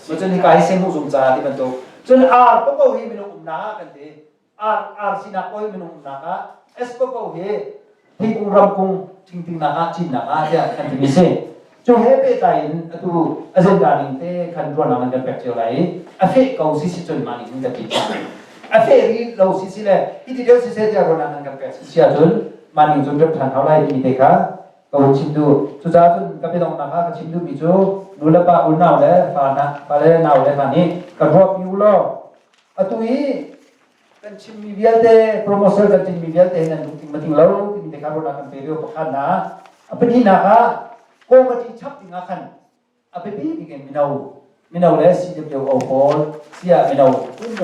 cun hika hi sehhmuh zung ca ti bantuk. Cun ar koko hi minung umnak ah kan ti. Ar ar sinak pawl minung umnak ah S koko hi thingkung ramkung thingtingnak ah cinnak ah tiah kan timi si. Cu he pehtlai in atu agenda ning te khan ruahnak nan kan pek cio lai i a feh ko si si cun mah ning hin kan ti a feh rih lo si si le hi ti deuh si seh tiah ruahnak nan kan pek si si ahcun mah ning cun rep ṭhan hau lai timi te kha ka hun chim duh. Cucaah cun ka biadonghnak ah ka chim duhmi cu nu le pa unau le fa hna fa le nau le hna nih kan ruahpi u law atu i kan chimmi vialte promotion kan chimmi vialte hin an lungtling mating lo timi te kha ruahnak kan pe lio pakhat na a pahnihnak ah committee chap ding ah khan a biapi bik in mino mino le CWO pawl sia mino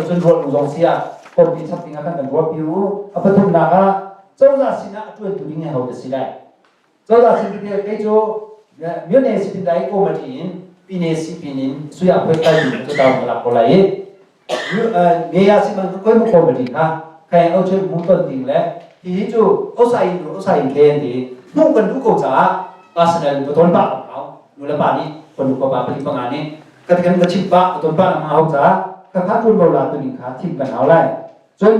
cun rual u zong sia committee chap ding ah khan kan ruahpi u. A pathumnak ah cozah sinah a tuantu ding hi ho da si lai? Cozah sin kei cu myone si dai committee in pine si pin in suya phoi kai cu taw malak ko lai i me ya si man koi mu committee kha kai au cheu mu ton ding le hi cu osai in osai in khen ti mu kan du ko caah personal ba ton pa hau nu le pa nih kon nu pa pali panga nih ka kan ka chim pa ton pa na hau caah ka kha tun bo la tu ning kha thim kan hau lai. Cun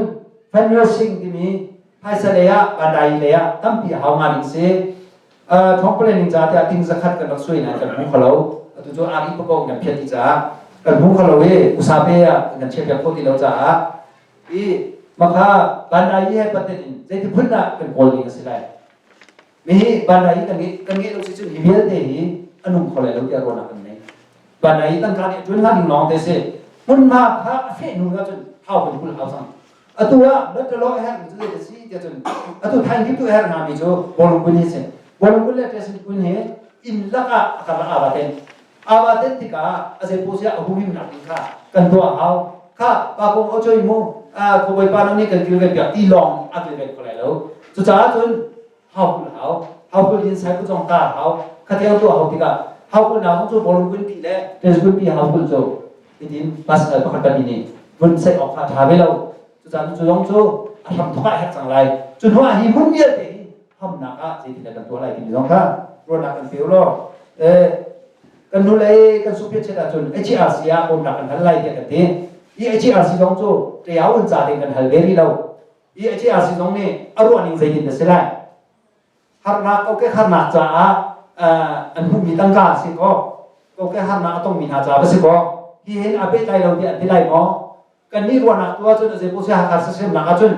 fundraising timi phaisa lei ah bandai lei ah tampi a hau nga ding si. Thong planning ca tiah ting zakhat kan rak suai nain kan hmu kho lo. Atu cu ari pako kan phiat ti caah kan hmu kho lo i usape ah kan chiah piak kho ti lo caah i makha bandai he paten in zeiti phun ah kan kawl ding a si lai. Mi bandai kan ngeih kan ngeih lo si cun hi vialte hi a nung kho lai lo tiah ruahnak kan nei. Bandai tangka nih a ṭuan hnga ding lawng te si. Hmunhma kha a feh hnu ah cun hau kan kul hau cang. Atu ah Latalo a herhmi cu zei a si tiah cun atu thaing tu a herh hngami cu bawlung kun hi a si. Bawlung kun le ṭesin kun hi inn lakah a karlak aa ten. Aa ten tikah a zeipaw siah a humhimnak ding kha kan tuah hau. Kha pa kong o choi mu khuabawi pa nang nih kan kilven piak ti lawng a kilven kho lai lo. Cucaah cun hau kul hau. Hau kul in sai zong tar hau. Kha tuah hau tikah hau kul na cu bawlung kun pi le ṭesin kun pi hau kul cu hitin pasal pakhat pahnih nih vun set awk kha a ṭha ve lo. Cucaah cu zong cu a hram thawk ah a herh cang lai. Cu hnu ah hi hmun vialte hi hamnak ah zeitin kan tuah lai timi zong kha ruahnak kan pe u law kan hnulei kan supia chet ahcun HRC ah bawmnak kan hal lai tiah kan ti. Hi HRC zong cu ṭiau in ca ding kan hal ve rih lo. Hi HRC zong nih a ruah ning zeitin dah si lai? Harnak kokek harnak caah an hmuhmi tangka si kaw, kokek harnak a tongmi hna caah va si kaw, hi hin a pehtlai lo tiah an ti lai maw? Kannih ruahnak tu ahcun zeipaoh si Hakha sisemnak ahcun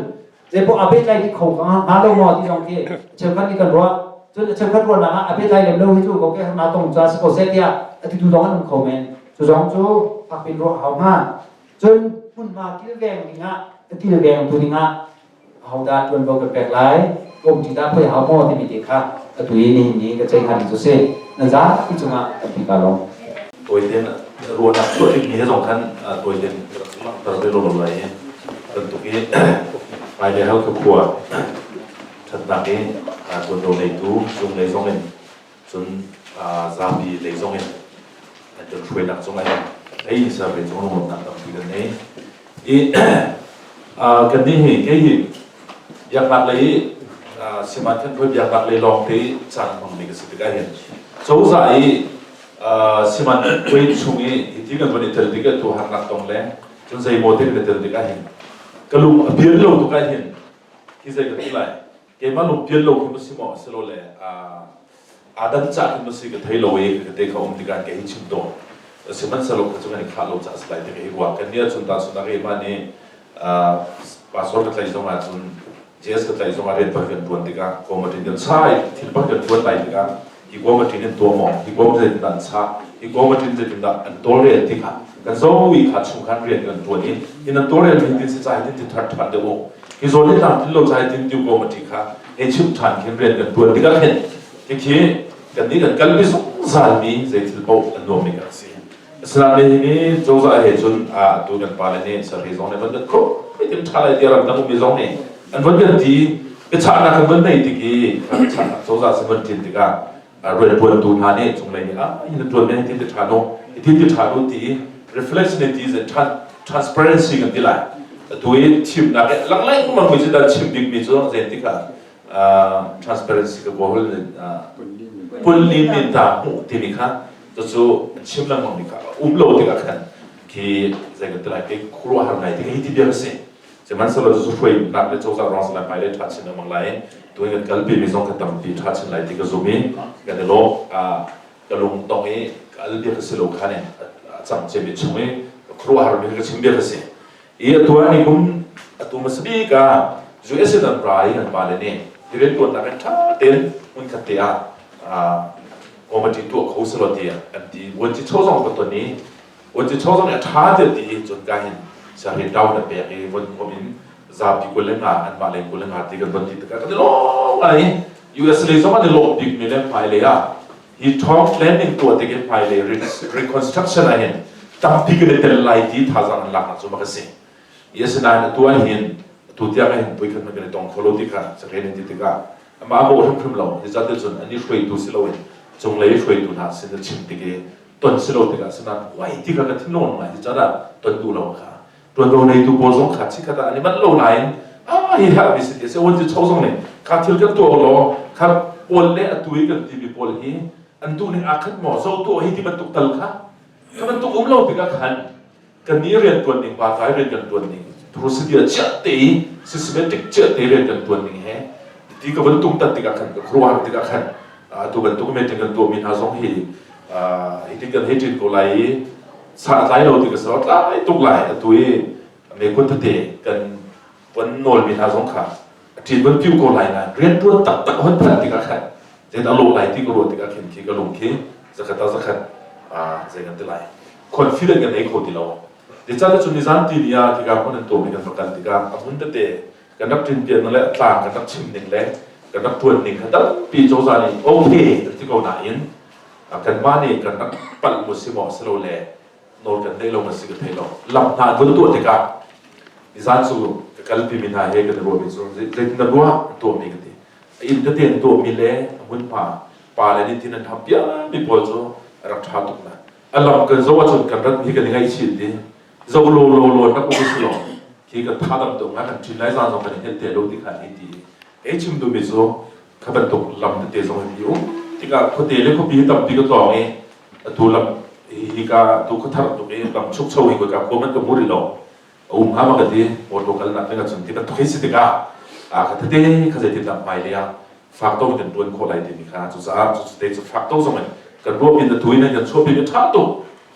zeipaoh a pehtlai dih kho hnga lo maw ti zong khi cheukhat nih kan ruah. Cun cheukhat ruahnak ah a pehtlai lem lo hi cu kokek harnak tong caah si ko seh tiah a titu zong an um kho men. Cu zong cu fakpin ruah hau hnga. Cun hmunhma kilveng dingah kilveng tu dingah ahodah ṭuanvo kan pek lai, komṭi dah phui hau maw timi te kha atu i nihin ni ka ceih hnga ding cu si. Na zapi cungah tampi kaa lawm. Tawiten ruahnak chuah dingmi he zong khan tawiten langhter ve lo lai i bantuk i hmailei Halkha khua ṭhatnak i ṭuanvo neitu zung lei zong in cun zapi lei zong in an kan hruainak cungah hin ei survey cung lunglawmhnak tampi kan ngei. I kannih hi kei hi biaknak lei i siman khan khoi biaknak lei lawng te caan hmangmi ka si tikah hin cozah i siman khoi chung i hiti kan von i tel tik tu harnak tong le cun zeimaw te kan i tel tikah hin ka lung a pian lo tukah hin hi zei ka ti lai? Keimah lungpian lo khi ma si maw asilole aa dan cah khi ma si ka thei lo i ka te kha um tikah ka hi chim tawn. Sihmanhsehlaw kha cu kan i khah lo caah si lai ti ka hi ruah. Kan nih ahcun tahchunhnak keimah nih pastor ka tlaih zong ahcun JS ka tlaih zong ah rian pakhat kan ṭuan tikah committee kan sa i thil pakhat kan ṭuan lai tikah hi committee in tuah maw, hi committee zeitindah an sah, hi committee zeitindah an tawlrel tikah. Kan zo i kha chung khan rian kan ṭuan i hi nan tawlrel mi tin si ca hi tin ti thar ṭhan deuh u. Hi zawn hi tlang tin lo ca hi tin tiu ko ma ṭi kha hei chim ṭhan khin rian kan ṭuan tikah khin khikhi kannih kan kalpi zungzal mi zei thil paoh a nuam mi kan si. Asinain nihin cozah he cun atu kan pale nih sahri zong nih van kan khop tin ṭha lai tiah ramdang ummi zong nih an von kan ti biachahnak kan von nei tik i biachahnak cozah sin von ṭin tikah rianṭuantu hna nih cunglei nih ah hi na ṭuan men hi ti ṭha nu hi ti ṭha nu ti reflection ti transparency kan ti lai atu i thimnak lang lengmang mi cu dan chim bik mi cu zei tikah transparency ka kawl pulli min ta hmuh timi kha cucu chim lengmang mi kha um lo tikah khan khi zei kan ti lai ke khuaruahhar ngai ti hi ti bia si sihmanhsehlaw cucu hruainak le cozah ruang salai hmai le ṭha chin lengmang lai tu kan kalpi mi zong ka tampi ṭha chin lai ti ka zum i kan i lawm. Ka lung tong i ka al bia ka si lo khan in a cang cemi chung i ka khuaruahhar mi ka chim bia ka si i atu ah ni kum atu hmasa bik ah US in an ra i an pale nih riantuannak in ṭha tein hmunkhat te ah committee tuah kho selaw ti an ti. Vuanci cho zong ka ton i vuanci cho zong nih a ṭha te ti i cun ka hin sahri down a pek i von khom in zapi 25 anmah lei 25 ti kan von ti tikah kan i lawm ngai. US lei zong an i lawm bik mi le hmailei ah hi thawng planning tuah tik in hmailei reconstruction ah hin tampi kan i tel lai ti thazaang an laknak cu mak a si. Asinain atu ah hin atu tiang ah hin puikhat man kan i tong kho lo ti kha sakhen in ti tikah amah a bawh hrimhrim lo. Zeicahtiah cun an i hruaitu si loin cunglei hruaitu hna sin a chim tik i ton si lo tikah sinan uai ti kha ka thinlung ngai. Zeicahdah ton duh lo kha ṭuanvo neitu pawl zong kha chikkhat ah an i manh lo nain ah hi herh mi si ti a si. Awan ci cho zong nih kha thil kan tuah law kha pawl le atu i kan timi pawl hi an duh ning aa khat maw zo tuah hi ti bantuk tal kha kha bantuk um lo tikah khan kan nih rian ṭuan ning pa kai rian kan ṭuan ning procedure chiah te i systematic chiah te rian kan ṭuan ning he ti ka van tum tat tikah khan ka khuaruahhar tikah khan atu bantuk meeting kan tuahmi hna zong hi hitin kan hei ṭin ko lai i sa tlai lo ti ka so tlai tuk lai. Atu i me kun tete kan pon nawl mi hna zong kha ṭin van piu ko lai nain rian ṭuan taktak hon phanh tikah khan zei dah lawh lai ti ka ruah tikah khin khi ka lung khi zakhat ah zakhat zei kan ti lai confident kan nei kho ti lo. Zeicahtiah cun nizan ti ni ah khika hmun an tuahmi kan va kal tikah a hmun tete kan rak ṭinpian le tlang kan rak chim ning le kan rak ṭuan ning kha tampi cozah nih okay an ti ko nain kanmah nih kan rak palh mu si maw si lo le nawl kan neih lo ma si ka thei lo. Lam hna an vun tuah tikah nizan cu ka kalpi mi hna he kan i ruahmi cu zeitin na ruah an tuahmi ka ti. A inn tete an tuahmi le a hmunhma pa le nih tin an ham piami pawl cu a rak ṭha tuk na a lam kan zoh ahcun kan rat mi kan i ngaihchih ti zo lo lo lo rak um si lo khi kan tha dam tuk nga kan ṭin lai zan zong kan i hngelh te lo ti kha hi ti ei chim duhmi cu kha bantuk lam tete zong hi um tikah khuate le khuapi tampi ka tlawng i atu lam hi ka tu khuathar tuk i lam chukcho hi ka khua man ka hmu rih lo a um hnga ma ka ti. Motor kalnak ding ahcun ti bantuk hi si tikah a ka tete kha zeitin dah hmai lei ah fak to kan tuan khawh lai timi kha cucaah cucu te cu fak to zong in kan ruah pin atu in kan chuah pin ṭha tuk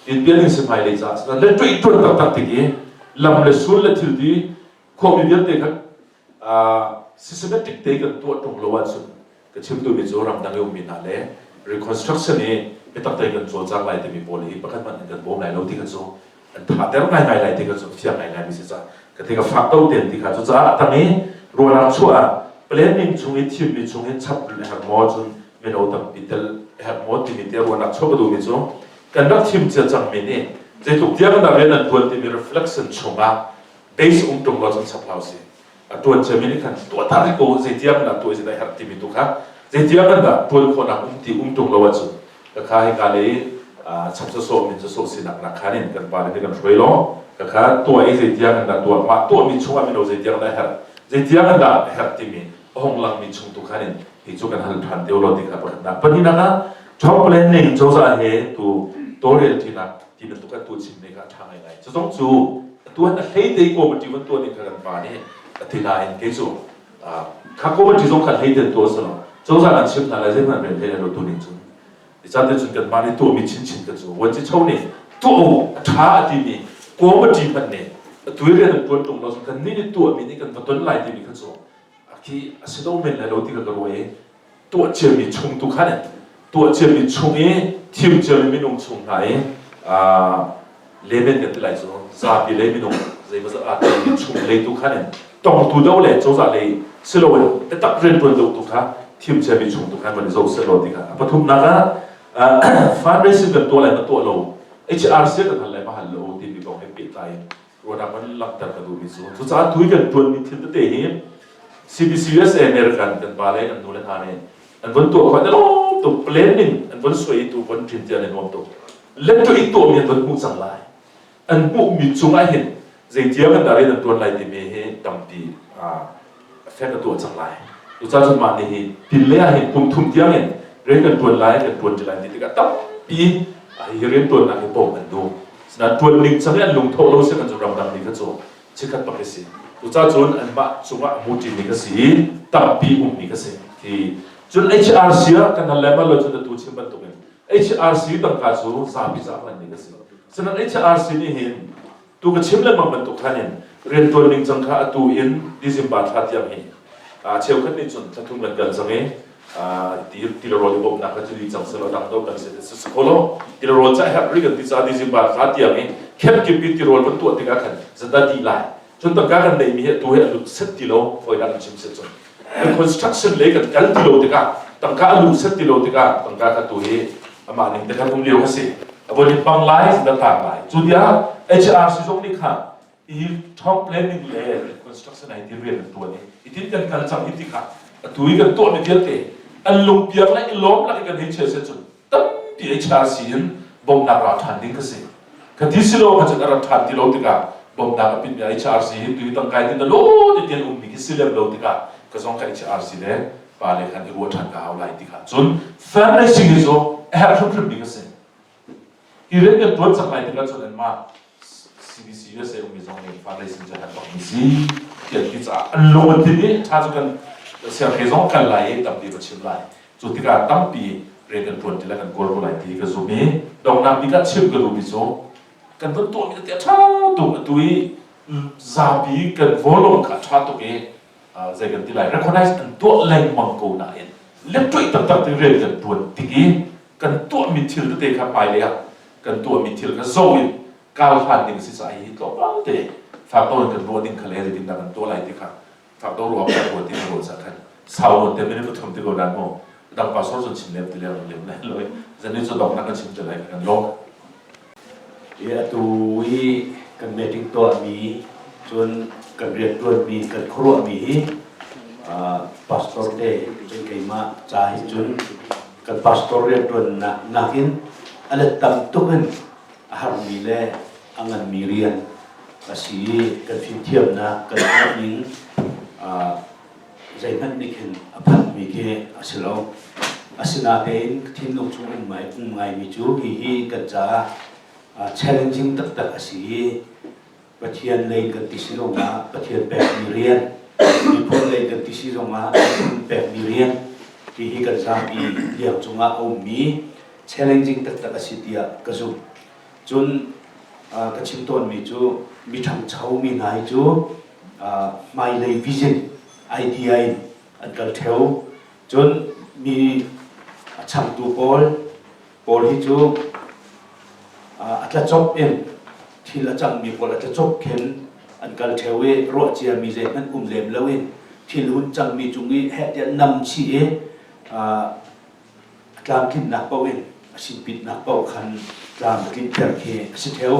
in pian in si hmai lei caah le ṭuih ṭuan taktak tik i lam le sul le thil ti khuami vialte kha systematic te kan tuah ṭung lo ahcun ka chim duhmi cu ramdang i ummi hna le reconstruction i biatak tein kan cawlcang lai timi pawl hi pakhat hmanh in kan bawm lai lo ti kha cu an thater ngaingai lai ti kha cu fiang ngaingai mi si ca ka thei ka fak to ten ti kha cu caah tang i ruahnak chuah ah planning chung i thimmi chung in chap herh maw cun mino tampi tel herh maw timi te ruahnak chuah ka duhmi cu kan rak thim cia cangmi nih zeitluk tiang dah rian an tuan timi reflection chungah base um tung lo cun chap hlau si a tuan ciami nih khan tuah ta rih ko zeitiang dah tuah dah herh timi tu kha zeitiang kan dah tuan khawhnak um ti um tung lo ahcun ka kha hika lei chap sawsawh min sawsawh sinak nak khan in kan pa nih kan hruai lo ka kha tuah i zeitiang kan dah tuah mah tuahmi chungah mino zeitiang dah herh zeitiang kan dah herh timi a hong langmi chung tu khan in hi cu kan hal ṭhan deuh lo ti kha pakhatnak. Pahnihnak ah job planning cozah he tu tawlrel ṭinak ti bantuk kan tu chimmi kha a ṭha ngaingai. Cu zong cu tuan a hlei te committee van tuan in kha kan pa nih a ti nain kei cu kha committee zong kha hlei ten tuah si lo cozah kan chim hna lai zeihmanh rian hlei lo tu ning cun cate cun kanmah nih tuahmi chinchin ka cu vuanci cho nih tuah u a ṭha a timi committee hmanh nih atu i rian an ṭuan ṭung lo cun kan nih nih tuahmi nih kan va ton lai timi kha cu khi a si lo men lai lo ti ka ka ruah i tuah ciami chung tu khan tuah ciami chung i thim ciami minung chung hna i. Layman kan ti lai cu zapi lei minung zeimawzat aa telmi chung lei tu khan in tongtu do le cozah lei siloin biatak riantuan do tu kha thim ciami chung tu khan van i zoh selaw ti kha. A pathumnak ah, fundraising kan tuah lai ma tuah lo, HRC kan hal lai ma hal lo timi kong he pehtlai in ruahnak van langhter ka duhmi cu, cucaah tui kan tuanmi thil tete hi CBC USA American kan pa le kan nu le hna nih an von tuah khawh lawm tuk, planning an von suai tu von ṭin tiah an nuam tuk le tu i tuahmi an von hmuh cang lai. An hmuhmi cungah hin zeitia kan dah rian an ṭuan lai timi hi tampi fek a tuah cang lai. Cucaah cun mah nih hi pinlei ah hin kum thum tiang in rian kan ṭuan lai, kan ṭuan ṭi lai ti tikah tampi hi rian ṭuannak hi bawmh an duh. Sinain ṭuan ning cang i an lungthawh lo si kan cu ramdang mi kha cu chikkhat bak hi si. Cucaah cun anmah cungah hmuṭi mi ka si i tampi ummi ka si. Hi cun HRC ah kan hal le mal lo cun atu chim bantukin HRC tangka cu zapi caah hmanmi ka si. Sinain HRC nih hin tu ka chim lengmang bantuk khan in riantuan ning cang kha atu in December thla tiang hi cheukhat nih cun thla thum kan kal cang i ti le rawl i bawmhnak kha cu di cang selaw dang do kan si si kho lo. Ti le rawl ca herh ri kan ti ca December thla tiang i khep kip i ti rawl van tuah tikah khan zata di lai. Cun tangka kan neihmi hi atu hi a lut set ti lo, fawinak in chim set cun construction lei kan kal ti lo tikah, tangka a luh set ti lo tikah, tangka kha tu hi amah ning te khan um lio kha si, a von in pang lai da tak lai. Cu tiah HRC zong nih kha i top planning le construction ai ti rian an tuan i itin kan kal cang hi ti kha atu i kan tuah mi vialte an lungpiak le i lawm lak i kan hei chia se cun tampi HRC in bawmhnak ra ṭhan ding ka si. Ka ti si lo kha cun a rat ṭhan ti lo tikah bawmhnak a pinmi HRC hi tu hi tangkai tin na lo ti tian ummi khi si lem lo tikah ka zong ka HRC le pa le khan i ruah ṭhan ka hau lai ti kha. Cun fundraising hi cu a herh hrimhrim ding a si. Hi rian kan ṭuan cang lai tikah cun anmah CBC USA ummi zong nih fundraising cu a herh bakmi si ti an ti caah an lung an thin i ṭha cu kan siangke zong kal lai i tampi va chim lai. Cu tikah tampi rian kan ṭuan ti le kan kawl ko lai ti ka zum i donghnak bik ah chim ka duhmi cu kan vun tuahmi tete a ṭha tuk. Atu i zapi kan volume kha a ṭha tuk i zei kan ti lai, recognize an tuah lengmang ko nain lettuih taktak ti rian kan ṭuan tik i kan tuahmi thil tete kha hmailei ah kan tuahmi thil kha zoh in kar hlan ding si caah hi tlawmpal te fak deuh in kan ruah ding kha le zeitindah kan tuah lai ti kha fak deuh ruah kan ruah ti kan ruah cah khan sau nawn te minute pathum ti ko dan mu dang pastor cun chim lem ti lem lem lai loi zan ni cu dong nak kan chim te lai kan lawm. Hi atu i kan meeting tuahmi, cun kan rianṭuanmi, kan khuaruahmi hi pastor te cun keimah ca hi cun kan pastor rianṭuannak nakin a let tam tuk in a harmi le a nganmi rian a si i kan fimthiamnak kan hmuhning zeihmanh nih khin a phanhmi khi a si lo. Asinain thinlung chung um ngaimi cu hihi kan caah challenging taktak a si i Pathian lei kan ti si zongah Pathian pekmi rian, miphun lei kan ti si zongah miphun pekmi rian, hihi kan zapi liang cungah a ummi challenging taktak a si tiah ka zumh. Cun ka chim tawnmi cu mi ṭhangchomi hna hi cu hmailei vision idea in an kal ṭheo. Cun mi a changtu pawl pawl hi cu a tlacop in thil a cangmi pawl a tlacop khin an kal ṭheo i ruah ciami zeihmanh um lem loin thil hun cangmi cung i heh tiah nam chih i a tlamtlinnak paoh in a sinpitnak paoh khan tlam a tlinter khi a si ṭheo.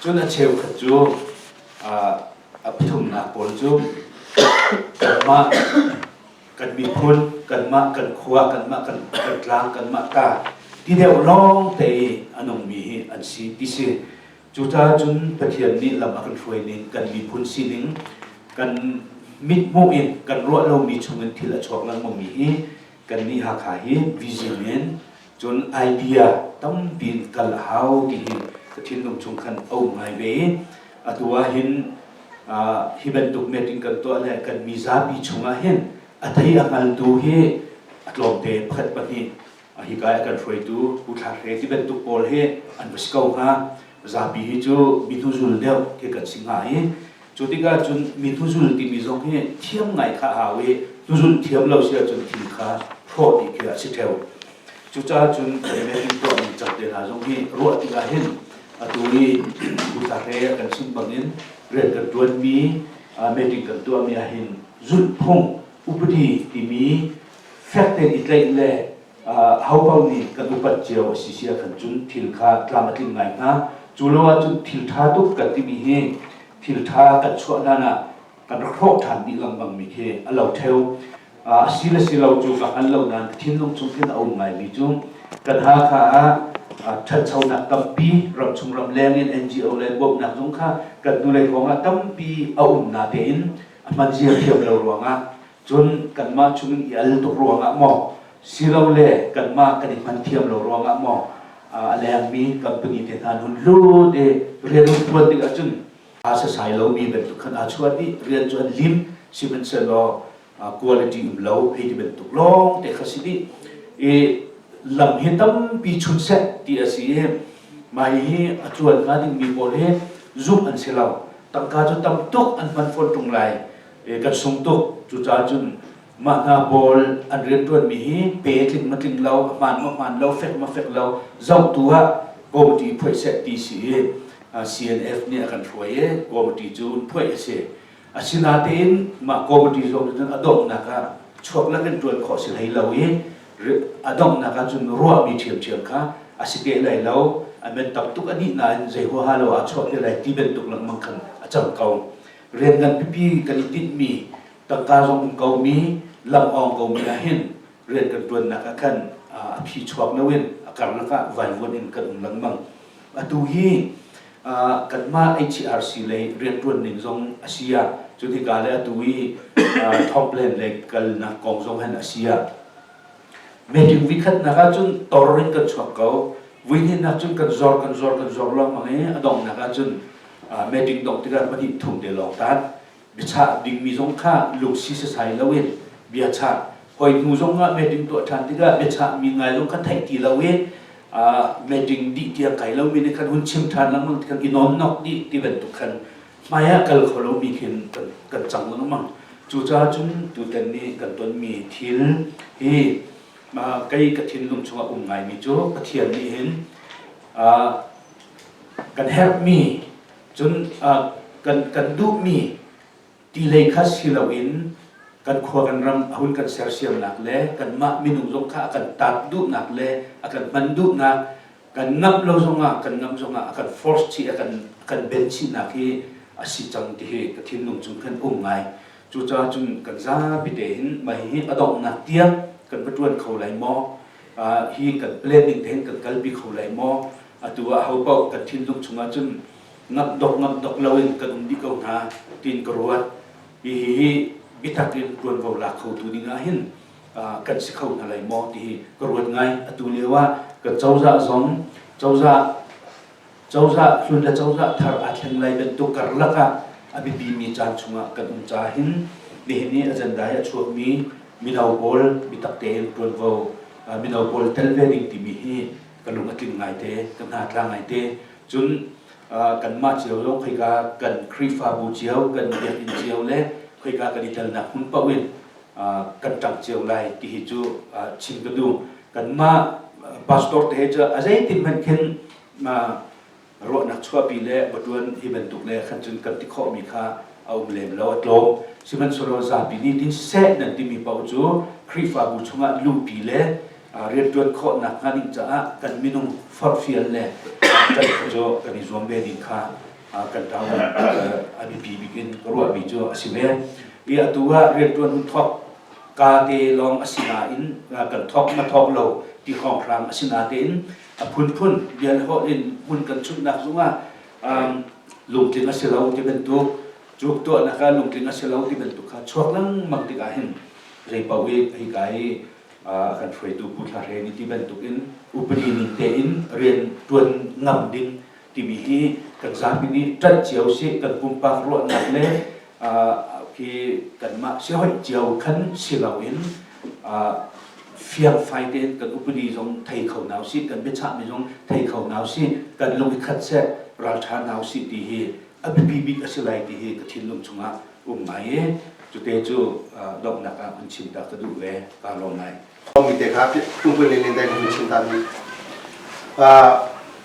Cun a cheukhat cu a pathumnak pawl cu kanmah kan miphun, kanmah kan khua, kanmah kan tlang, kanmah ta ti deuh lawng te i a nungmi hi an si ti si. Cucaah cun Pathian nih lam a kan hruai ning, kan miphun sining, kan mithmuh in kan ruah lomi chungin thil a chuak lengmangmi hi kannih Hakha hi vision in cun idea tampi in kal a hau ti hi ka thinlung chung khan a um ngai ve i atu ah hin hi bantuk meeting kan tuah le kan mizapi chungah hin a thei a hngaltu hi a tlawmte pakhat pahnih hika i kan hruaitu Pu Thla Hre ti bantuk pawl hi an va si ko hnga. Zapi hi cu mi hnuzul deuh khi kan si hnga i cu tikah cun mi hnuzul timi zong hi thiam ngai kha a hau i hnuzul thiam lo si ahcun thil kha hrawh dih khi a si ṭheo. Cucaah cun kan meeting tuahmi cang te hna zong hi ruah tikah hin. Atu i Pu he kan chim bangin rian kan ṭuanmi meeting kan tuahmi ahhin zulhphung upadi timi fek tein i tlaih le ho paoh nih kan upat cio a si sia khan cun thil kha tlam a tling ngai hnga. Cu lo ahcun thil ṭha tuk kan timi hi thil ṭha kan chuah hlan ah kan rak hrawh ṭhan dih lengmang mi khi a lo ṭheo. A si le si lo cu ka hngal lo nain ka thinlung chung khin a um ngaimi cu kan Hakha ah ṭhanchonak tampi ramchung ramleng in NGO le bawmhnak zong kha kan hnulei hrawng ah tampi a um natein a hman zia thiam lo ruangah cun kanmah chungin i al tuk ruangah maw silole kanmah kan i hman thiam lo ruangah maw a lengmi company te hna hun lut i rian hun ṭuan tik ahcun aa sasai lomi bantuk khan aa chuah dih. Rian cu an lim, sihmanhsehlaw quality um lo hei ti bantuk lawng te kha si dih. I lam hi tampi chun seh ti a si i mah hi a cuan hnga dingmi pawl hi zumh an si lo. Tangka cu tam tuk an hman fawn ṭung lai. Kan sung tuk. Cucaah cun mah hna pawl an rianṭuanmi hi pe tling ma tling lo, a hmaan ma hmaan lo, fek ma fek lo zohtu ah committee phuaih seh ti si i CNF nih a kan hruai i committee cu un phuaih a si. Asinain mah committee zong cun a donghnak ah chuak lakin ṭuan khawh si hlei lo i a donghnak ah cun ruahmi ṭhiamṭhiam kha a si te lai lo, a men tam tuk a dih nain zei huaha lo aa chuah te lai ti bantuk lengmang khan a cang ko. Rian ngan pipi kan i tinhmi, tangka zong um komi, lam awng komi ah hin rian kan ṭuannak ah khan a phi chuak loin a karlak ah vaivuan in kan um lengmang. Atu hi kanmah HRC lei rianṭuan ning zong a si ah cu hika le atu i thawngplan lei kalnak kong zong han a si ah meeting vikhatnak ahcun tor in kan chuak ko. Vuihnihnak cun kan zor kan zor kan zor lengmang i a donghnak ahcun meeting dongh tikah pahnih thum te lawng taan biachah dingmi zong kha lungsi sasai loin biachah hoi hnu zong ah meeting tuah ṭhan tikah biachahmi ngai zong kha theih ti lo i meeting dih tiang kai lomi nih khan hun chim ṭhan lengmang ti khan i nawnnok dih ti bantuk khan hmai ah kal kho lomi khin kan cang lengmang. Cucaah cun tutan nih kan tonmi thil hi kei ka thinlung chungah um ngaimi cu Pathian nih hin kan herhmi cun kan duhmi ti lei kha si loin kan khua kan ram a hun kan sersiamnak le kanmah minung zong kha a kan tat duhnak le a kan hman duhnak, kan ngamh lo zongah kan ngamh zongah a kan force chih, a kan ben chihnak hi a si cang ti hi ka thinlung chung khan um ngai. Cucaah cun kan zapi te hin mah hihi a donghnak tiang kan va ṭuan kho lai maw, hi kan planning te hin kan kalpi kho lai maw? Atu ah ho paoh kan thinlung chungah cun ngamh dok ngamh dok loin kan um dih ko hna tiin ka ruat. Hihi biatak in ṭuanvo lak khotu ding ah hin kan si kho hna lai maw ti hi ka ruat ngai. Atu lio ah kan cozah zong cozah cozah hlun le cozah thar aa thleng lai bantuk karlak ah a biapimi caan chungah kan um caah hin nihin i agenda hi a chuakmi mino pawl biatak tein ṭuanvo mino pawl tel ve ding timi hi ka lung a tling ngaite, ka hna tla ngaite. Cun kanmah cio zong khoika kan Khrihfabu cio, kan biakinn cio le khoika kan i telnak hmun paoh in kan ṭang cio lai ti hi cu chim ka duh. Kanmah pastor te he cu a zeitin hmanh khin ruahnak chuahpi le va ṭuan hi bantuk le khan cun kan ti khawhmi kha a um lem lo, a tlawm. Sihmanhsehlaw zapi nih tin seh nan timi paoh cu Khrihfabu chungah luhpi le rianṭuan khawhnak hnga ding caah kan minung forhfial le kan cu kan i zuam ve ding kha kan ṭau a biapi bik in ka ruahmi cu a si ve. I atu ah rianṭuan hun thawk ka te lawng a si nain kan thawk ma thawk lo ti hrawnghrang a si natein a phunphun bia le holh in hmun kan chunhnak zongah lungtling a si lo ti bantuk cuk tuahnak ah lungtling a si lo ti bantuk kha chuak lengmang tikah hin zei paoh i hika i a kan hruaitu Pu Thla Hre nih ti bantuk in upadi ning tein rian ṭuan ngam ding timi hi kan zapi nih ṭanh cio sih. Kan pumpak ruahnak le khi kanmah siahoih cio khan si loin fiangfai tein kan upadi zong thei kho hna usih, kan biachahmi zong thei kho hna usih, kan lung i khat seh, ralṭha hna usih ti hi a biapi bik a si lai ti hi ka thinlung chungah um ngai i cute cu donghnak ah hun chim ta ka duh ve. Kaa lawm ngai. Mi te kha pungpun lin dai hun chim ta mi.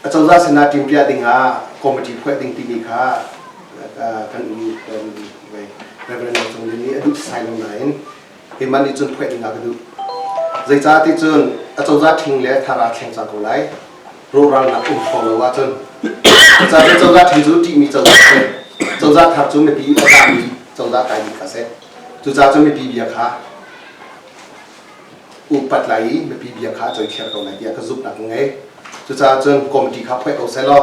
Acozah sinah ṭimpiah dingah committee phuah ding timi kha kan Reverend Lo Cung Lin nih a duh sai lo nain keimah nih cun phuah dingah ka duh. Zeicah ti cun acozah ṭhing le thar aa thleng cang ko lai. Rawhralnak um hrawng lo ahcun. Cucaah cun cozah ṭhing cu ṭihmi cozah a si. Cozah thar cu mipi a zami cozah kai bik kha a si. Cucaah cun mipi bia kha upat lai i mipi bia kha a coithiar ko lai tiah ka zumhnak ka ngei. Cucaah cun committee kha phoih ko sehlaw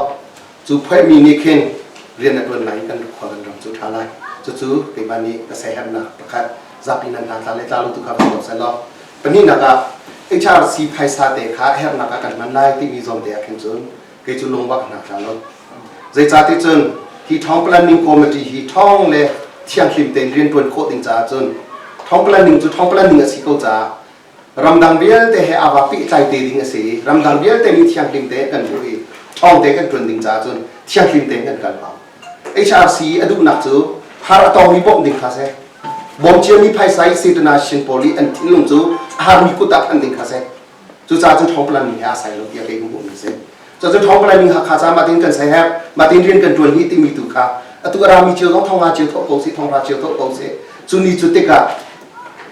cu phoihmi nih khin rian a ṭuan lai i kan khua kan ram cu ṭha lai. Cucu keimah nih ka siaherhnak pakhat zapi nan hna tla le tla lo tu kha va ko sehlaw pahnihnak ah HRC phaisa te kha a herhnak ah kan hman lai timi zawn te ah khin cun kei cu lungvak hna tla lo. Zeicah ti cun hi Town Planning Committee hi ṭhawng le thianghlim tein rianṭuan khawh ding caah cun Town Planning cu Town Planning a si ko caah ramdang vialte he aa va pehtlai te ding a si i ramdang vialte nih thianghlim te kan duh i ṭhawng te kan ṭuan ding caah cun thianghlim tein kan kal hau. HRC a duhnak cu har a tongmi bawmh ding kha si. Bawm ciami phaisa i Satan pawl i an thinlung cu a harmi kut ah phanh ding kha si. Cucaah cun Town Planning he aa sai lo tiah kei ka hmuhmi a si. Cucaah Town Planning Hakha ca mah tin kan sai hek, mah tin rian kan ṭuan hi timi tu kha atu a rami cio zong thonga cio thawh ko sih, thonghra cio thawh ko sih. Cu ni cu tikah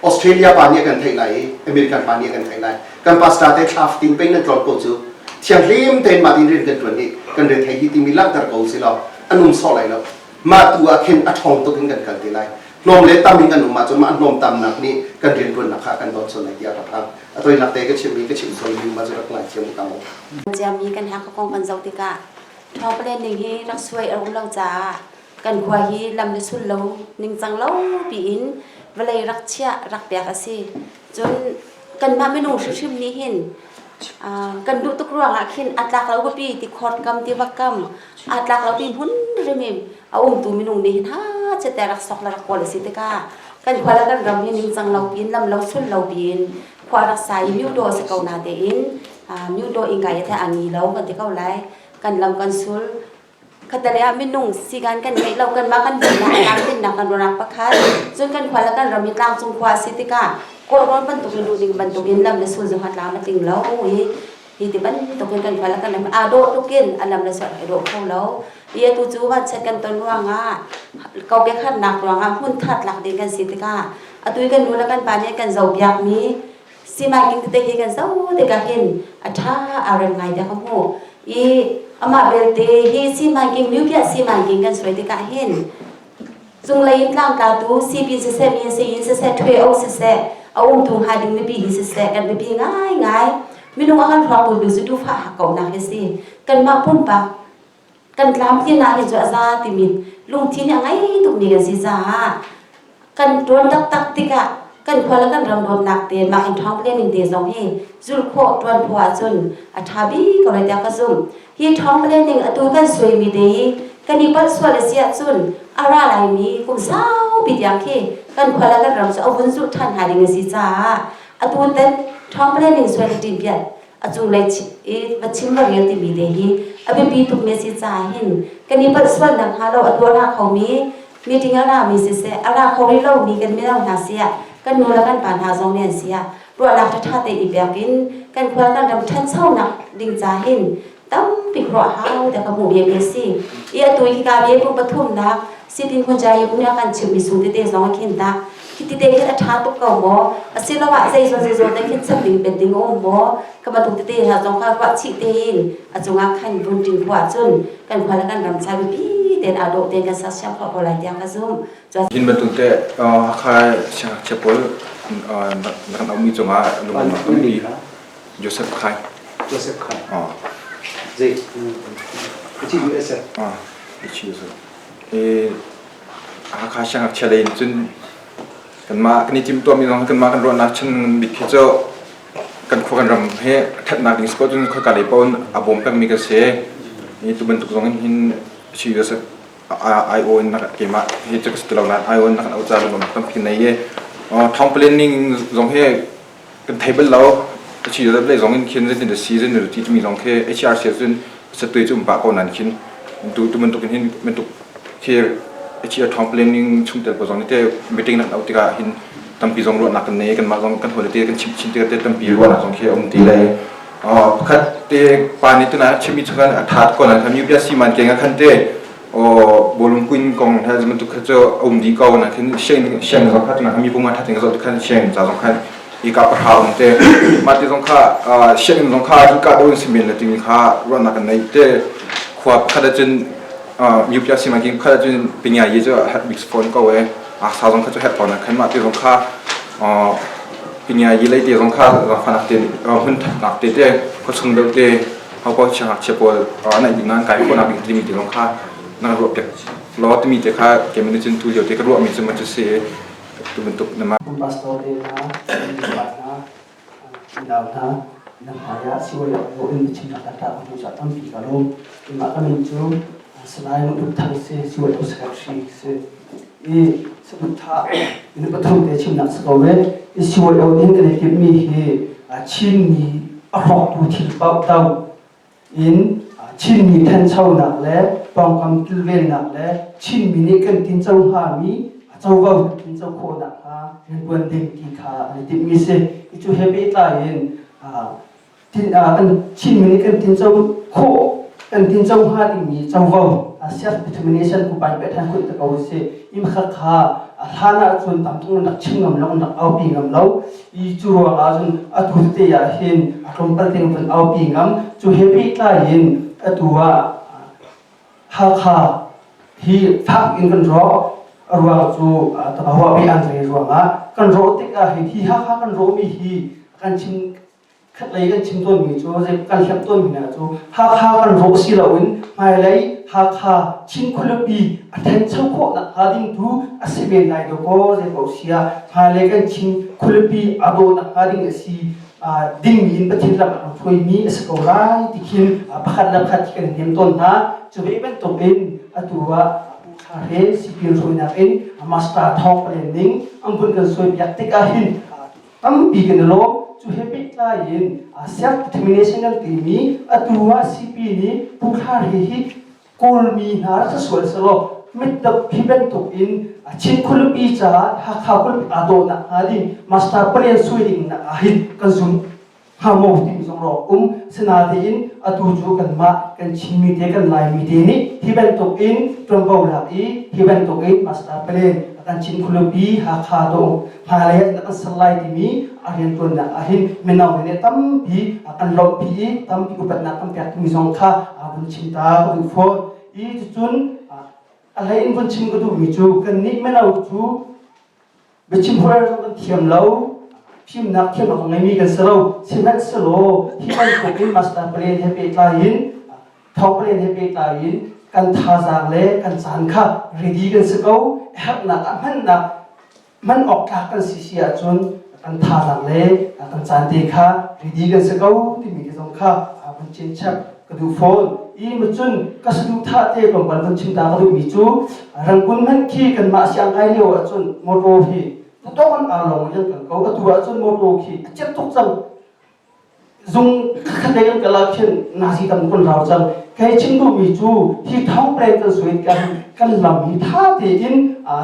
Australia pa nih a kan theih lai i American pa nih a kan theih lai. Kan pastor te thla fatin pei nan tlawn ko cu thianghlim tein mah tin rian kan ṭuan hi kan re thei hi timi langhter ko si law an um sawh lai lo. Mah tu ah khin a ṭhawng tuk in kan kal te lai. Hnawm le tam in kan um ahcun mah hnawm tamnak nih kan rianṭuannak kha a kan dawt sual lai tiah ka phang. A toinak te ka chimmi ka chim sualmi ma cu rak ngaithiam u ta mu. Ciami kan Hakha kong kan zoh tikah Town planning hi rak suai a um lo caah kan khua hi lam le sul lo ningcang lo piin vawlei rak chiah rak pek a si. Cun kanmah minung hrimhrim nih hin kan duh tuk ruangah khin a tlak lo biapi ti khor kam tiva kam aa tlak lo ti hmun rimim a umtu minung nih hin ha chete rak sok le rak kawl a si tikah kan khua le kan ram hi ningcang lo piin lam lo sul lo piin khua rak sa i myodaw si ko na tein myodaw ingkai the a ngi lo kan ti ko lai kan lam kan sul khatale ah minung sigan kan ngeih lo kan mah kan duhnak tlam tinnak kan runak pakhat cun kan khua le kan ram hi tlangcung khua a si tikah kawlrawn bantuk in duh ding bantuk in lam le sul zong a tlam a tling lo i hi ti bantuk in kan khua le kan ram aa dawh tuk in a lam le sul a dawh kho lo i atu cu vanchiat kan ton ruangah kokek harnak ruangah hmun that lak ding kan si tikah atu i kan nu le kan pa nih kan zohpiak mi simaking tete hi kan zoh tikah hin a ṭha a rem ngai tiah ka hmuh i amah belte hi simaking nuclear simaking kan suai tikah hin cunglei in tlangtlatu sipin siseh min sein siseh ṭhue o siseh a umtu hnga ding mipi hi siseh kan biapi ngaingai minung a kan hrawktu bik cu duhfah hakkauhnak hi si kanmah pumpak kan tlamtlin ah hin cu a za timi lungthin hi a ngei tukmi kan si caah kan ṭuan taktak tikah kan khua le kan ram dawtnak te mah kan ṭhawng planning te zong hi zulh khawh ṭuan khawh ahcun a ṭha bik ko lai tiah ka zumh. Hi ṭhawng planning atu kan suaimi te hi kan i palh sual a si ahcun a ra laimi kum saupi tiang khi kan khua le kan ram cu a vun zulh ṭhan hnga ding a si caah atu tan ṭhawng planning suai le ṭinpiat a cunglei i va chim va rel timi te hi a biapi tukmi a si caah hin kan i palh sual nakhnga lo a tuah khomi meeting a rami siseh a ra kho rih lomi kan mino hna siah kan nu le kan pa hna zong nih an siah ruahnak ṭhaṭha te i pek in kan khua kan ram ṭhanchonak ding ca hin tampi ruah hau te ka hmuh ve mi a si i atu hi ka ve pu pathumnak sipin hmunjai nih a kan chimhmi sung tete zong a khin ta khi te khin a ṭha tuk ko maw asiloah zeizong zeizong te khin chap ding bet ding a um maw ka bantuk tete hna zong kha ruah chih tein a cungah khan vun ṭin khua cun kan khua le kan ram ca biapi tein aa dawh tein kan sersiam khawh ko lai tiah ka zumh. Hin bantuk te Hakha siangngakchia pawl na kan auhmi cungah lungrualnak tampi Joseph Khai. Joseph Khai. Zei? Ichi USA. Ichi USA. Hakha siangngakchia lei in cun kanmah kan i timhtuahmi zong kanmah kan ruahnak chan bik hi cu kan khua kan ram he ṭhatnak ding sport cun khoika lei paoh in a bawm pengmi kan si. Hi tu bantuk zong in hin US IO in keimah hi cu ka si ti lo nain IO in kan auh ca lungum tampi nei i thawng planning zong hi kan thei bal lo. Chi lei zong in khin zeitin si zeitin ti timi zong khi HRC cun satui cu um pah ko nan khin tu tu bantuk in hin bantuk khi HR thawng planning chungtel pawl zong te meeting nak auh tikah hin tampi zong ruahnak kan nei kanmah zong kan hawi te kan chim chin tikah te tampi ruahnak zong khi a um ti le. Pakhat te pa nih tuna chimmi cu khan a ṭha ko na khan UPSC man ke nga khan te bawlung kuin kong ha bantuk kha cu a um dih ko na khin siang siang zong kha tuna mi pung ma thating zo khan siang ca zong khan i ka pahra um te ma te zong kha sianginn zong kha du ka do simen la timi kha ruahnak kan nei te khua pakhat ahcun UPSC man king pakhat ahcun pinya ye cu hat bik phone ko e a sa zong kha cu het na khan ma te zong kha pinya ye lei te zong kha fanak te hun thatnak te te khuachung deuh te hauko siangngakchia pawl an ai nan kai khawhnak ding timi te zong kha nan ruah piak law timi te kha keimah nih cun tu lio te ka ruahmi cu ma cu si tu bantuk na ma Pastor te hna, pa hna, unau hna, na hmai ah siwai lo in chimnak ka ta ku ca tampi ka lawm. Keimah ka min cu Salai Ngut Thang si, siwai lo secretary si. I saduhthah in pathum te chimnak si ko ve. I siwai lo in kan i timhmi hi Chinmi a hrawktu thil paoh do in Chinmi thanchonak le pawngkam kilvennak le Chinmi nih kan tinco hngami covo kan tinco khawh nakhnga riantuan ding ti kha an i timhmi si. Cu he pehtlai in kan Chinmi nih kan tinco khawh kan tinco hnga dingmi covo self determination ku pai pe than khut te ko si. Im kha kha hlan ah cun tam tuk rak chim ngam lo rak aupi ngam lo i cu ruang ah cun atu tete ah hin a tlawmpal te vun aupi ngam cu he pehtlai in atu ah Hakha hi fak in kan rawh a ruang cu tabahuah bi an rei ruangah kan rawh tikah hi hi Hakha kan rawhmi hi kan chim khatlei kan chim tawnmi cu zei kan hlemh tawnmi hna cu Hakha kan rawh si loin hmailei Hakha Chin khualipi a thancho khawh nakhnga ding tu a si men lai dawkaw zei paoh si ah hmailei kan Chin khualipi a dawh nakhnga ding a si dingmi in Pathian lam a kan hruaimi a si ko lai ti khin pakhat le pakhat kan hnem tawn hna. Cu ve bantuk in atu ah Pu Thla Hre sipin hruainak in Master Thawng Palen ning an vun kan suaipiak tikah hin tampi kan i lawm. Cu he pehtlai in self determination kan timi atu ah CP nih Pu Thla Hre hi Kawlmi hna rak si sual selaw mitdap hi bantuk in Chin khualipi caah Hakha khualipi aa dawhnak hnga ding master plan suai ding nak ah hin kan zum hnga maw timi zong rawk um. Sinatein atu cu kanmah kan Chinmi te kan Laimi te nih hi bantuk in ṭuanvo lak i hi bantuk in master plan kan Chin khualipi Hakha dawh hmailei ah kan ser lai timi a rianṭuannak ah hin mino nih tampi kan lawmhpi i tampi upatnak kan pek timi zong kha vun chim ta ka duh fawn. I cucun a hlei in vun chim ka duhmi cu kannih mino cu biachim horer zong kan thiam lo, fimnak thiamnak zong ngeimi kan si lo. Sihmanhsehlaw hi bantuk in master plan he pehtlai in thawngpalen he pehtlai in kan thazaang le kan caan kha ready kan si ko. Herhnak ah hmannak hman awk tlak kan si si ahcun kan thazaang le kan caan te kha ready kan si ko timi te zong kha vun chinchap ka duh fawn. I macun ka saduhthah te tlawmpal vun chim ta ka duhmi cu Rangoon hmanh khi kanmah siangkai lio ahcun motor hi tutawk an aa lawng in an kal ko. Atu ahcun motor khi a cep tuk cang. Zung khat lei kan kal ah khin nazi tam kun rau cang. Kai chim duhmi cu hi thawng plan kan suai kan kan lam hi tha tein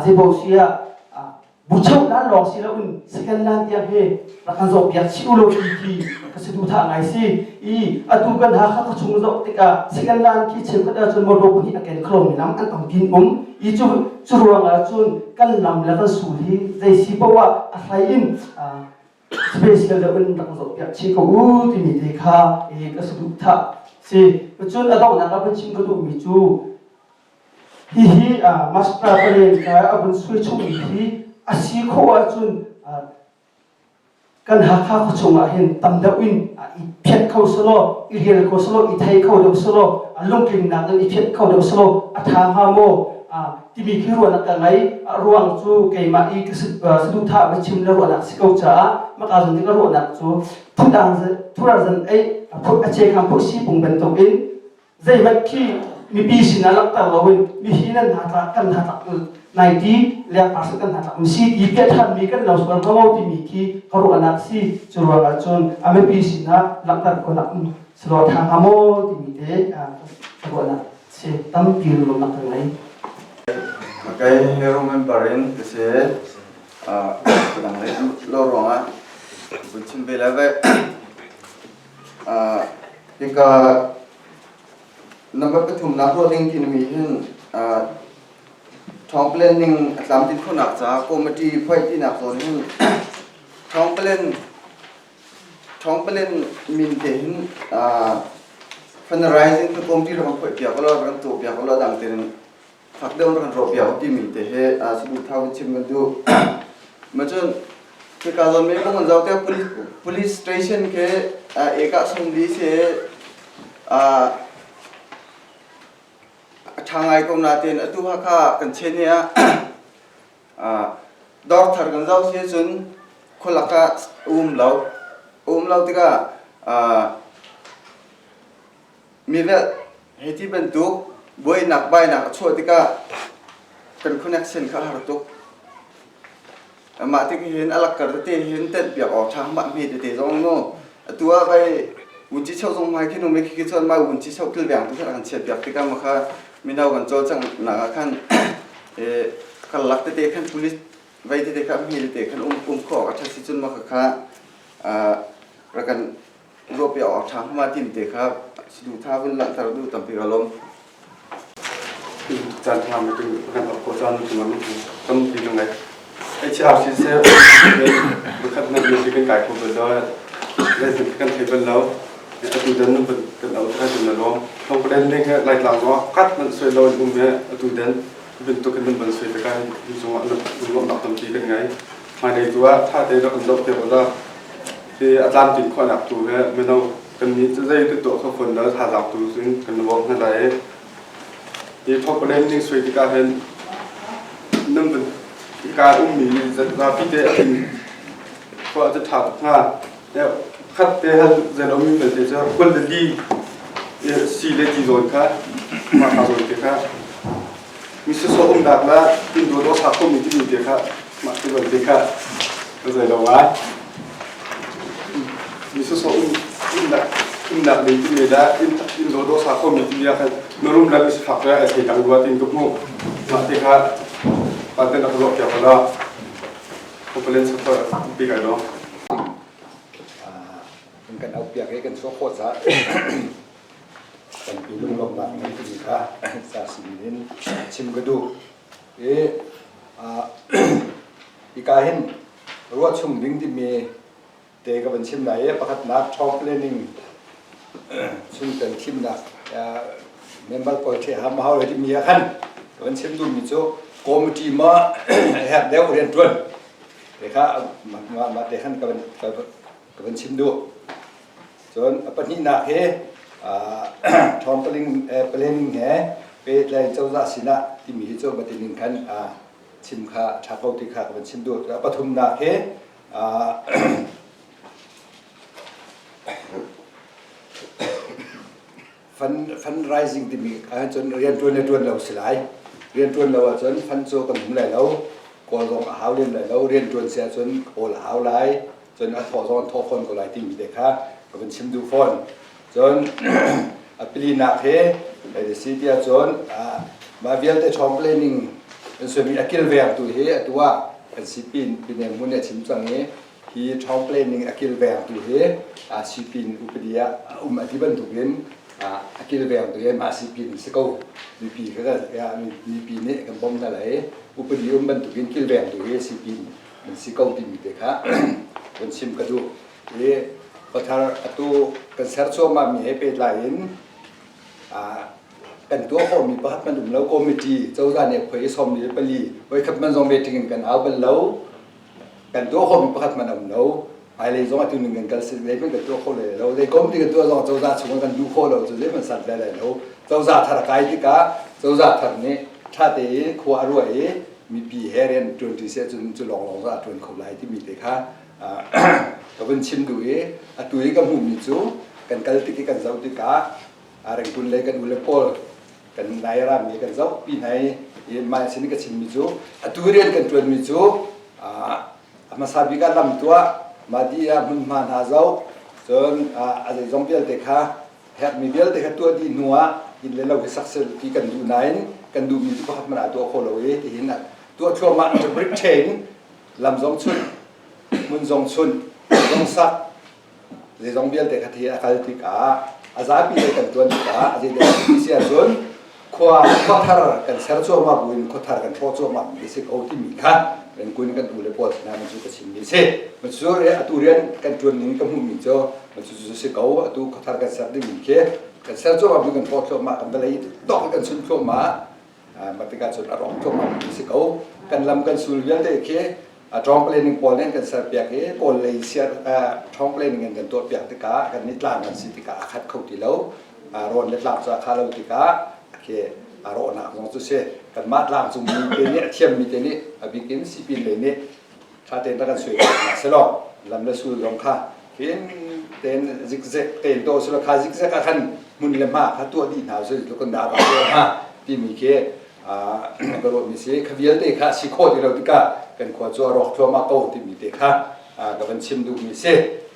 zeibo si ah buchoh lan lawng si loin second lan tiang hi rak kan zoh piak chih u law ti khi ka saduhthah ngai si. I atu kan Hakha khuachung zoh tikah second lan khi cheukhat ahcun motor pahnih a ken kho mi lam an tam pin um. I cu cu ruang ahcun kan lam le kan sul hi zei si poah ah a hlei in special deuh in rak zohpiak chih ko u timi te kha ka saduhthah si. Cun a donghnak ah vun chim ka duhmi cu hihi master plan ka a vun sui chungmi hi a si khawh ahcun kan Hakha khuachung ah hin tam deuh in i phiat kho selaw, i rial kho selaw, i thei kho deuh selaw, lungtlinnak in i phiat kho deuh selaw a ṭha hnga maw timi khi ruahnak ka ngei. A ruang cu keimah i ka saduhthah va chim le ruahnak si ko caah maka zon ka ruahnak cu thurar zan ei a che khang phu si pung bantuk in zeihmanh khi mipi sinah langhter loin mihi nan hna tlak kan hna tlak nai ti leng parcel kan hna tlak si ti piah thanmi kan lo sual hnga timi khi ka ruahnak si. Cu ruang ahcun a mipi sinah langhter khawhnak um selaw tha hnga maw timi te ka ruahnak si. Tampi lawmnak ka ngei. Kei hero member in ka si. Dang lei lo ruangah vun chim ve le ve. Hika number pathumnak ruah ding timi hin town planning a tlamtlin khawhnak caah committee phoih tinak zawn hin town plan town plan min te hin fundraising kha committee rak kan phoih piak ulaw rak kan tuah piak ulaw dang tein fak deuh rak kan ruah piak timi te he saduhthah kan chim kan duh. Ma cun hika zawn me bung an zau te police police station ke eka sungli se a ṭha ngai ko nain atu Hakha kan chen hi ah dawr thar kan zoh si cun khualak ah a um lo. A um lo tikah mi velh hei ti bantuk buainak bainak a chuah tikah kan connection kha a har tuk. Mah tik hin a lakkar tete hin tenh piak awk ṭha mah hme tete zong mu. Atu ah vai vunci cheu zong hmai khi nu me khi khi chuan mai vunci cheu kilveng tu khan kan chiat piak tikah ma kha mino kan cawlcangh nak ah khan kal lak tete khan police vai tete kha hme tete khan um um khawh a ṭhat si cun ma kha kha rak kan ruah piak awk ṭha hma tim te kha saduhthah vun langhter duh tampi ka lawm. Caan ṭha meeting kan rak ko caan cungah meeting tampi ka ngei. HRC seh pakhat hmanh meeting kan kai kho bal lo. Zeitin kan thei bal lo. Atu dan nan kan auh tikah cun na lawm. Thawngpalen ning he Laitlang zongah kat hmanh soi lo in um he atu dan bantuk in nan van soi tikah hin cungah lawmhnak tampi kan ngei. Hmailei tu ah ṭha tein rak kan zohpiak ulaw hi a tlamtlin khawhnak tu he mino kannih cu zei kan tuah kho fawn lo thazaang tu cun kan bawmh hna lai i hi thawkpalen ning sui tikah hin nan van hika ummi zapi te a in khua cu ṭha tuk hnga khat te hal zeilomi belte cu kul le li si le ti zawn kha mah kha zawn te kha mi sawsawh umnak la inn dawt awk sak khomi timi te kha mah ti belte kha ka zei lo ngai mi sawsawh um umnak umnak ding timi la inn dawt awk sak khomi timi ah khan na rum la mi sifak le ai thei dang rua tin ka hmuh mah te kha paten rak ruah piak la popalen support pi kai lo kan au piak i kan chuah khawh caah Tampi lunglawmhnak nan timi kha ca sinin in chim ka duh. I hika hin ruah chung ding timi te ka van chim lai i pakhatnak town planning chungtel thimnak member pawl the ham hau le timi ah khan ka van chim duhmi cu committee ma herh deuh riantuan te kha mah te khan ka van chim duh. Cun a pahnihnak hi town planning he pehtlai cozah sinah timi hi cu batining khan chim kha ṭha ko ti kha ka van chim duh. A pathumnak hi fundraising timi ahcun rianṭuan le ṭuan lo si lai. Rianṭuan lo ahcun fund cu kan hmu lai lo. Kawl zong a hau lem lai lo. Rianṭuan si ahcun kawl a hau lai. Cun a thawh zong an thawh fawn ko lai timi te kha ka vun chim duh fawn. Cun a palinak hi hei si tiah cun mah vialte town planning an suaimi a kilvengtu hi atu ah kan sipin Pine Hmun nih a chim cang i hi town planning a kilvengtu hi sipin upadi ah a um a ti bantukin a kilvengtu hi mah sipin si ko mipi kha mipi nih kan bawmh hna lai i upadi um bantukin kilvengtu hi sipin an si ko timi te kha vun chim ka duh. I pathar atu kan ser cuahmah mi he pehtlai in kan tuah khawhmi pakhat hmanh um lo committee cozah nih phoi 44 voikhat man zong meeting in kan au bal lo kan tuah khawhmi pakhat hmanh um lo hmailei zong atu ning kan kal si zei hmanh kan tuah kho lai lo zei committee kan tuah zong cozah chung kan duh khawh lo cu zei hmanh sat lai lo cozah thar kai tikah cozah thar nih ṭha tein khua a ruah i mipi he rian ṭuanṭi seh cun cu lawnglawng cu a ṭuan kho lai timi te kha ka vun chim duh i atu i ka hmuhmi cu kan kal tik i kan zoh tikah Rengkun le kan ule pawl kan Lairam i kan zohpi hna i mah sin i ka chimmi cu atu rian kan ṭuanmi cu a hmasa bik ah lam tuah mah dih ah hmunhma hna zoh cun a zeizong vialte kha herhmi vialte kha tuah dih hnu ah inn le lo hi sak seh ti kan duh nain kan duhmi cu pakhat hmanh ah tuah khawh lo i tihin tuah thluahmah brick chain lam zong chunh hmun zong chunh zong sak zeizong vialte kha thi a kal tikah. A zapi lei kan tuan tikah a zeidah ti si ahcun khua khuathar kan ser cuahmah buin khuathar kan hrawh cuahmah mi si ko timi kha kan kun kan u le pawl sinah cu ka chimmi si. Cu atu rian kan tuan ning ka hmuhmi cu cu cu si ko atu khuathar kan ser dingmi khi kan ser cuahmah buin kan hrawh thluahmah kan vawlei dok kan chun thluahmah mah tikah cun a rawk thluahmah mi si ko. Kan lam kan sul vialte khi ṭawng planning pawl nih an kan serpiak i kawl lei ṭhawng planning in kan tuahpiak tikah kan nih tlang kan si tikah a khat kho ti lo. Rawn le tlak cu a kha lo tikah khi a rawhnak zong cu si. Kanmah tlangcung mi te nih a thiammi te nih a bik in sipin lei nih ṭha tein rak kan suai piak hna selaw lam le sul zong kha hin tein zikzek tein tuah usih kha zikzek ah khan hmun le hma kha tuah dih hna usih kan dah tuah hnga timi khi ka ruahmi si. Kha vialte kha si khawh ti lo tikah kan khua cu a rawk thluahmah ko timi te kha ka van chim duhmi si.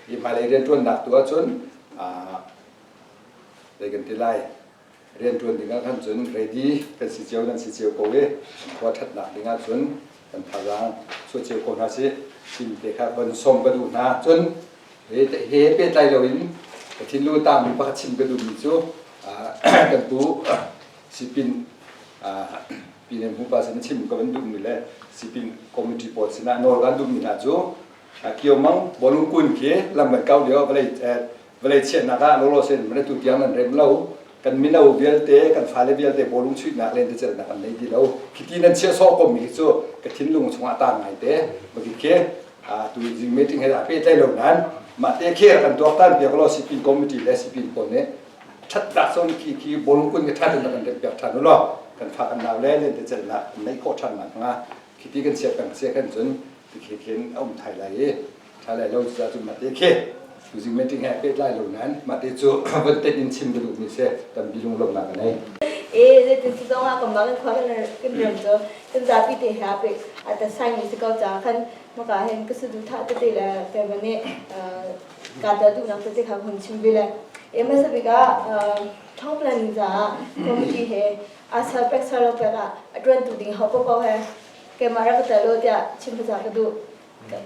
Hi hmailei rianṭuannak tu ahcun zei kan ti lai, rianṭuan ding ah khan cun ready kan si cio nan si cio ko i khua ṭhatnak ding ah cun kan thazaang chuah cio ko hna sih timi te kha van sawm ka duh hna. Cun he pehtlai loin ka thinlung tangmi pakhat chim ka duhmi cu kan pu sipin Pine Hmupa sin chim ka van duhmi le sipin committee pawl sinah nawl kan duhmi hna cu Kiomang bawlung kun khi lam kan kau lio vawlei vawlei chiahnak ah lawlaw sen mana tu tiang nan rem lo. Kan mino vialte kan fale vialte bawlung chuihnak len te celhnak an nei ti lo. Khiti nan chiah sawh ko mi khi cu ka thinlung chungah tang ngai te bagi khi tu zing meeting he dah pehtlai lo nan mah te khi kan tuaktan piak lo sipin committee le sipin pawl nih ṭhatnak zawn khi khi bawlung kun khi ṭha tein kan remh piak ṭhan u law kan fa kan nau le len te celhnak kan neih khawh ṭhan nak hnga khiti kan siap kan sia kan cun tikhi khin a um thai lai i ṭha lai lo cu cun mah te khi tuzing meeting he pehtlai lo nain mah te cu von tet in chim ka duhmi si tampi lunglawmhnak ka nei. E zeitin si zong ah kanmah kan khua kan kan ram cu kan zapi te he pe ata sai mi si ko ca khan maka hen ka saduhthah tete le keimah nih ka tel duhnak tete kha hun chim ve le e hmasa bik ah thong planning caah committee he asal pek sal lo pek ah a tuantu ding ho paoh he keimah rak ka tel u tiah chim hmasa ka duh.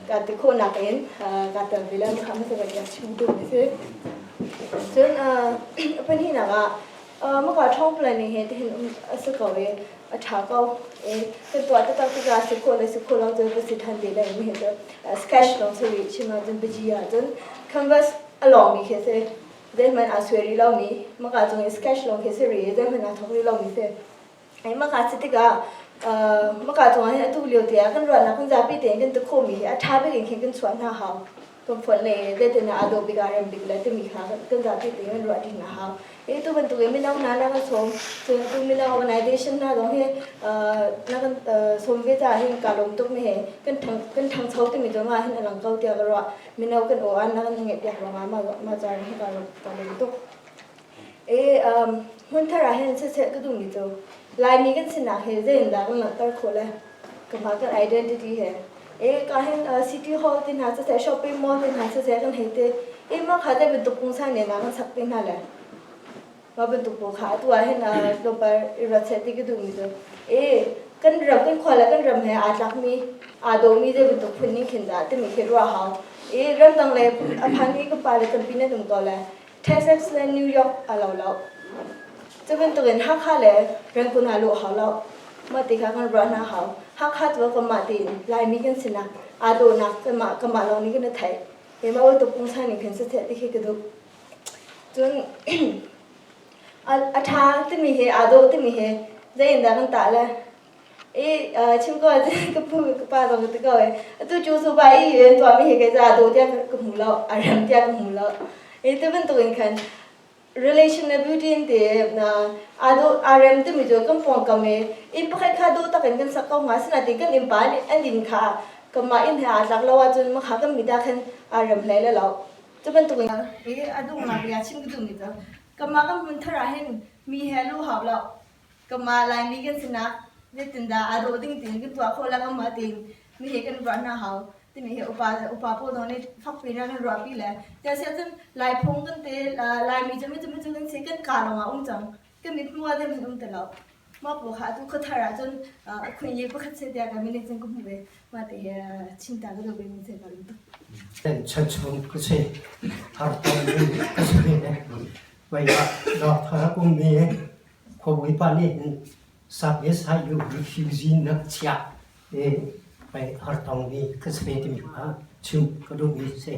Ka ti khawhnak in ka tel ve le kha hmasa bik chim duh mi si. Cun pahnihnak ah maka thong planning he tihin a si ko i a ṭha ko. I kan tuah taktak tikah si khawh le si khawh lo cu va si ṭhan te lai mi hi cu sketch lawng si rih chim ahcun biaci ahcun canvas a lawngmi khi si. Zeihmanh aa suai rih lomi maka cung i sketch lawng khi si rih i zeihmanh aa thawk rih lomi si. Ai maka si tikah maka cungah hin atu lio te ah kan ruahnak kan zapi tein kan ti khawhmi hi a ṭha bik in khin kan chuah hna hau. Kan fonh le zeitin ah aa dawh bik aa rem bik le timi kha kan zapi tein kan ruah dih a hau. Hi tu bantuk in mino hna na kan sawm, cun atu mino organization hna zong hi na kan sawm ve caah hin kaa lawm tuk mi he kan ṭhang kan ṭhangcho timi cu mah hin a lang ko tiah ka ruah. Mino kan aw an na kan ngeih piak ruangah mah mah ca hi kaa lawm kaa lawm tuk. E hmunthar ah hin siseh ka duhmi cu Laimi kan sinak hi zeitindah kan langhter khawh le kanmah kan identity he e ka hin city hall ti hna siseh shopping mall ti hna siseh kan hei ti i mah kha zei bantuk pungsan ne na kan sak ti hna le mah bantuk pawl kha atu ah hin tlawmpal i ruat seh ti ka duhmi cu e kan ram kan khua le kan ram he aa tlakmi aa dawmi zei bantuk phun ning khin dah timi khi ruah hau i ramdang le a phanmi ka pa le tampi nan um ko le Texas le New York a lo lo. Cu bantukin Hakha le Rangoon ah luh hau lo. Mah ti kha kan ruah hna hau. Hakha cu kanmah tiin Laimi kan sinak aa dawhnak kanmah kanmah lawng nih kan i theih. Keimah bantuk pungsan ning khin siseh ti khi ka duh. Cun a ṭha timi hi aa dawh timi hi zei in dah kan tah le I chim ko ahcun ka pu ka pa zong ka ti ko i atu cu sofa i rian tuahmi hi kei cu aa dawh tiah ka hmu lo, a rem tiah ka hmu lo. I tu bantuk in khan relation le beauty in ti aa dawh aa rem timi cu kan pawngkam i inn pakhat kha dawh tak in kan sak ko hnga asinain kan innpa nih an inn kha kanmah inn he aa tlak lo ahcun makha kan mit ah khan aa rem hlei le lo. Cu bantuk in i a donghnak bia chim ka duhmi cu kanmah kan hmun thar ah hin mi he luh hau lo. Kanmah Laimi kan sinak zeitindah aa dawh ding tiin kan tuah khawh le kanmah tein mi he kan ruah hna hau timi hi upa upa pawl zong nih fakpi in kan ruahpi le tiah si ahcun Laiphung kan te Laimi cu mi cu mi cu kan si kan kaa lawng ah um cang kan mit hmuh ah zeihmanh um ti lo mah pawl kha atu khuathar ahcun khuinyi pakhat se tiah ka min in cun ka hmuh ve mah te hi chin ta ka duh ve mi se ka lung tuk Chan chung ka si har tong ka si ne. Vai ah Dawrthar a ummi khuabawi pa nih hin sap le sai u refugee ngakchia i vai hartongmi ka si ve timi kha chim ka duhmi a si.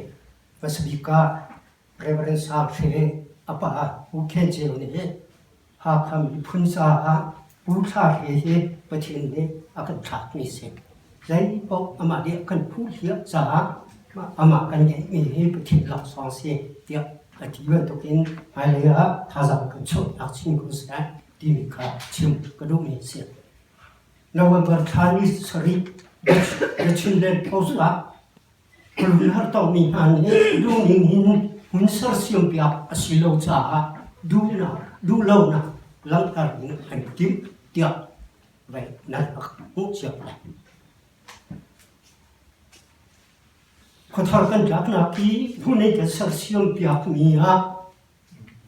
Hmasabik ah Reverend Sang Hre a pa Pu Khen Ceu nih Hakha miphun caah Pu Thla Hre hi Pathian nih a kan thlakmi a si. Zeipaoh amah nih a kan phuhliah caah amah kan ngeihmi hi Pathian laksawng a si tiah a ti bantukin hmailei ah thazaang kan chuahnak chin ko seh timi kha chim ka duhmi a si. November thla ni sarih The Chinland Post ah Khualhun hartongmi hna nih duhning in hmun sersiampiak a si lo caah duhnak duhlonak langhter ding an timh tiah vei nan rak hmuh cio lai. Khuathar kan tlaknak i hmun in kan sersiampiakmi ah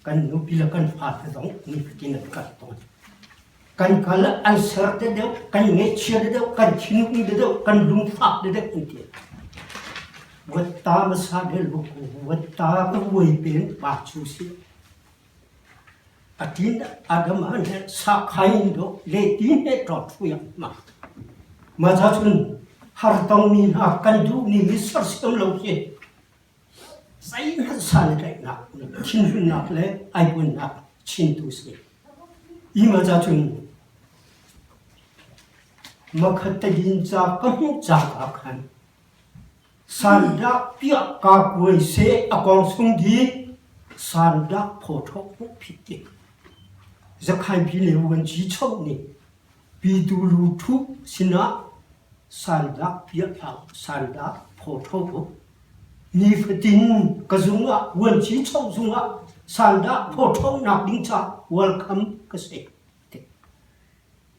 kan nupi le kan fate zong nifatin an kal tawn. Kan kal an ser te deuh, kan ngaihchia te deuh, kan thinhung te deuh, kan lungfak te deuh an ti. Watta masa de luku, watta ka vuai pen pa chu si. Atin Adam han he sa khain do le ti he to thuya ma. Ma cha chun har tong mi hna kan duh ni mi sersiam lo hi Zeihmanh san a tlaihnak, thinhunnak le aibuannak chintu si. Ima ca cun makhat ca ka hmuh ca ah khan sandah piah ka kuai se a kong sung di sandah phothok hmuh phit ti. Zakhai bi le wan ji chau ni Pitu lu ṭhu sinah sandah piah hlah u, sandah phawṭho u. Nifatin ka zung ah vuanci choh zung ah sandah phawṭhonak ding ca welcome ka si.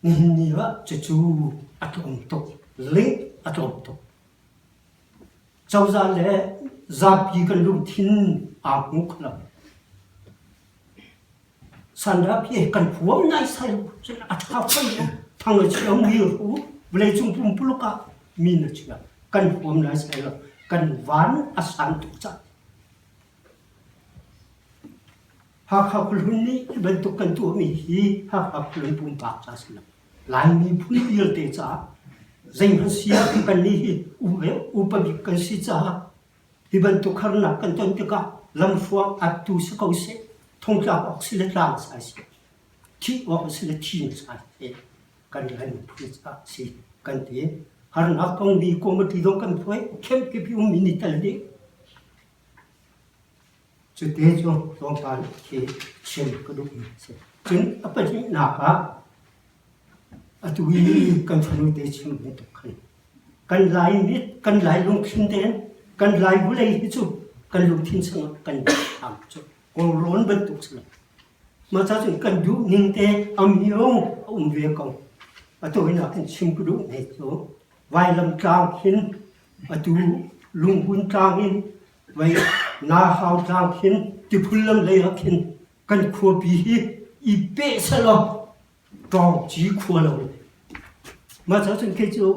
Nihin ni ah cucu a tlawm tuk, link a tlawm tuk. Cozah le zapi kan lungthin aa hmu kho lo. Sandah hi kan huam naisai lo cun a ṭha fawn lo. Thang a chia mi ru vawleicung pumpuluk ah mi na chia. Kan huam naisai lo. Kan van a san tuk cang. Hakha khuahlun nih hi bantuk kan tuahmi hi Hakha khuahlun pumpak ca si lo. Laimi phun vialte caah zeihmanh si ah kannih hi upa bik kan si caah Hi bantuk harnak kan ton tikah lamhruang attu si ko seh, thongtlak awk si le tlang sai seh, thih awk si le thi sai seh, kan Lai miphun caah si kan ti. Harnak tongmi committee zong kan phuai, camp kip i ummi nih tel dih. Cute cu tlawmpal khi chim ka duhmi a si. Cun a pahnihnak ah Atu i kan fanu te chim bantuk khan kan Lai mit kan Lai lungthin tein kan Lai vulei hi cu kan lungthin chungah kan tham cu kawlrawn bantuk si lo. Mah ca cun kan duh ning te amyong a um ve ko. Atu hin ah kan chim ka duh ne cu vailam tlang hin atu lunghun tlang in vai nahau tlang khin tiphul lam lei ah khin kan khuapi hi i peh selaw Ṭawngci khua lo. Mah ca cun kei cu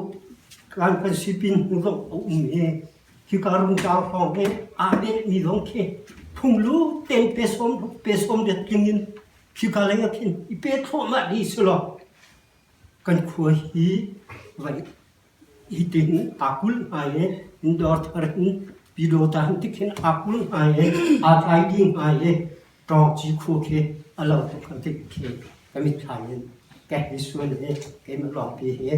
kan kan sipin hnu zong a um i hika rungtlang hrawng hi aa behmi zong khi phunglu tein pe sawm pe sawm det tling in khika lei ah khin i pe thluahmah dih selaw kan khua hi vai Hitin aa kulh hna i indoor thar in Pyidawta hin tikhin aa kulh hna i aa tlai dih hna i Ṭawngci khua khi a lo tuk kan ti khi ka mitthlam in ka hei suan i keimah lawngpi hi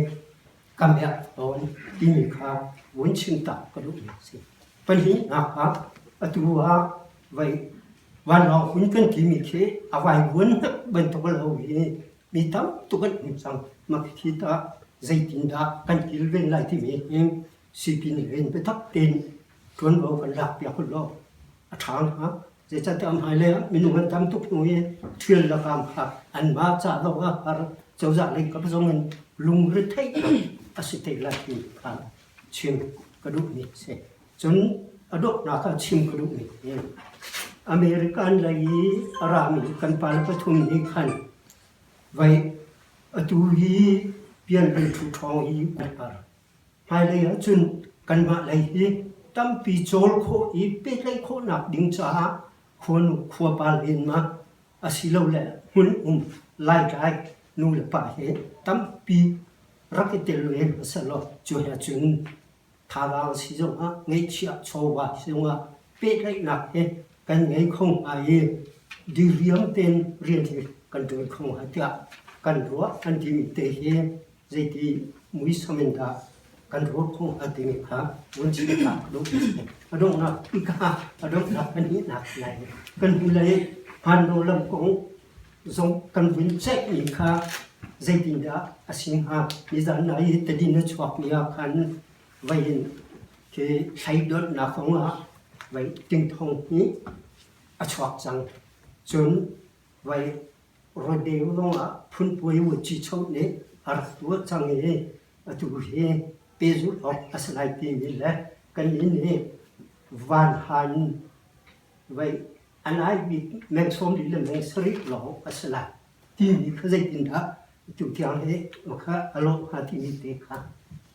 ka miak tawn timi kha vun chim tak ka duhmi a si. Pahnihnak ah atu ah vai vanlawng hun kan timi khi a vaivuan bantuk a lo i mi tam tuk an um cang. Mah khi tah zeitindah kan kilven lai timi hi sipin rian biatak tein ṭuanvo kan lakpiak u law a ṭha hnga. Zeicahtiah hmailei ah minung an tam tuk hnu i ṭhial lakam kha anmah ca zong ah har cozah lei kap zong in lungretheihnak a si te lai ti kha chim ka duhmi a si. Cun a dawtnak ah chim ka duhmi hi American lei i a rami kan pale pathum nih khan Vai atu hi pianlei ṭhu ṭhawng hi kan har. Hmailei ahcun kanmah lei hi tampi cawl khawh i pehtlaih khawhnak ding caah khuanu khuapa len ma. asilole hmun um Laitlai nu le pa hi tampi rak i tel ve hmasa law cu he cun thazaang si zongah ngeihchiah chawva si zongah pehtlaihnak he kan ngei kho hnga i diriam tein rian hi kan ṭuan kho hnga tiah kan ruah kan timi te hi zeiti muisam in dah kan ruah kho hnga timi kha vun chim ta ka duh. A donghnak ika a donghnak pahnihnak lai kan hnulei hmanlo lam kong zong kan vun ceihmi kha zeitindah a si hnga? Nizan nai i tadin a chuakmi ah khan vei in khi thlai donhnak kong ah vei tingthong hi a chuak cang. Cun vei rodeu zong ah phunpuai vuancicho nih a rak tuah cang i atu hi pehzulh awk a si lai timi le kannih nih vanhan vei a nai bik meng 40 le meng 70 lawng a si lai timi kha zeitindah tu tiang hi kha a lawh hnga timi te kha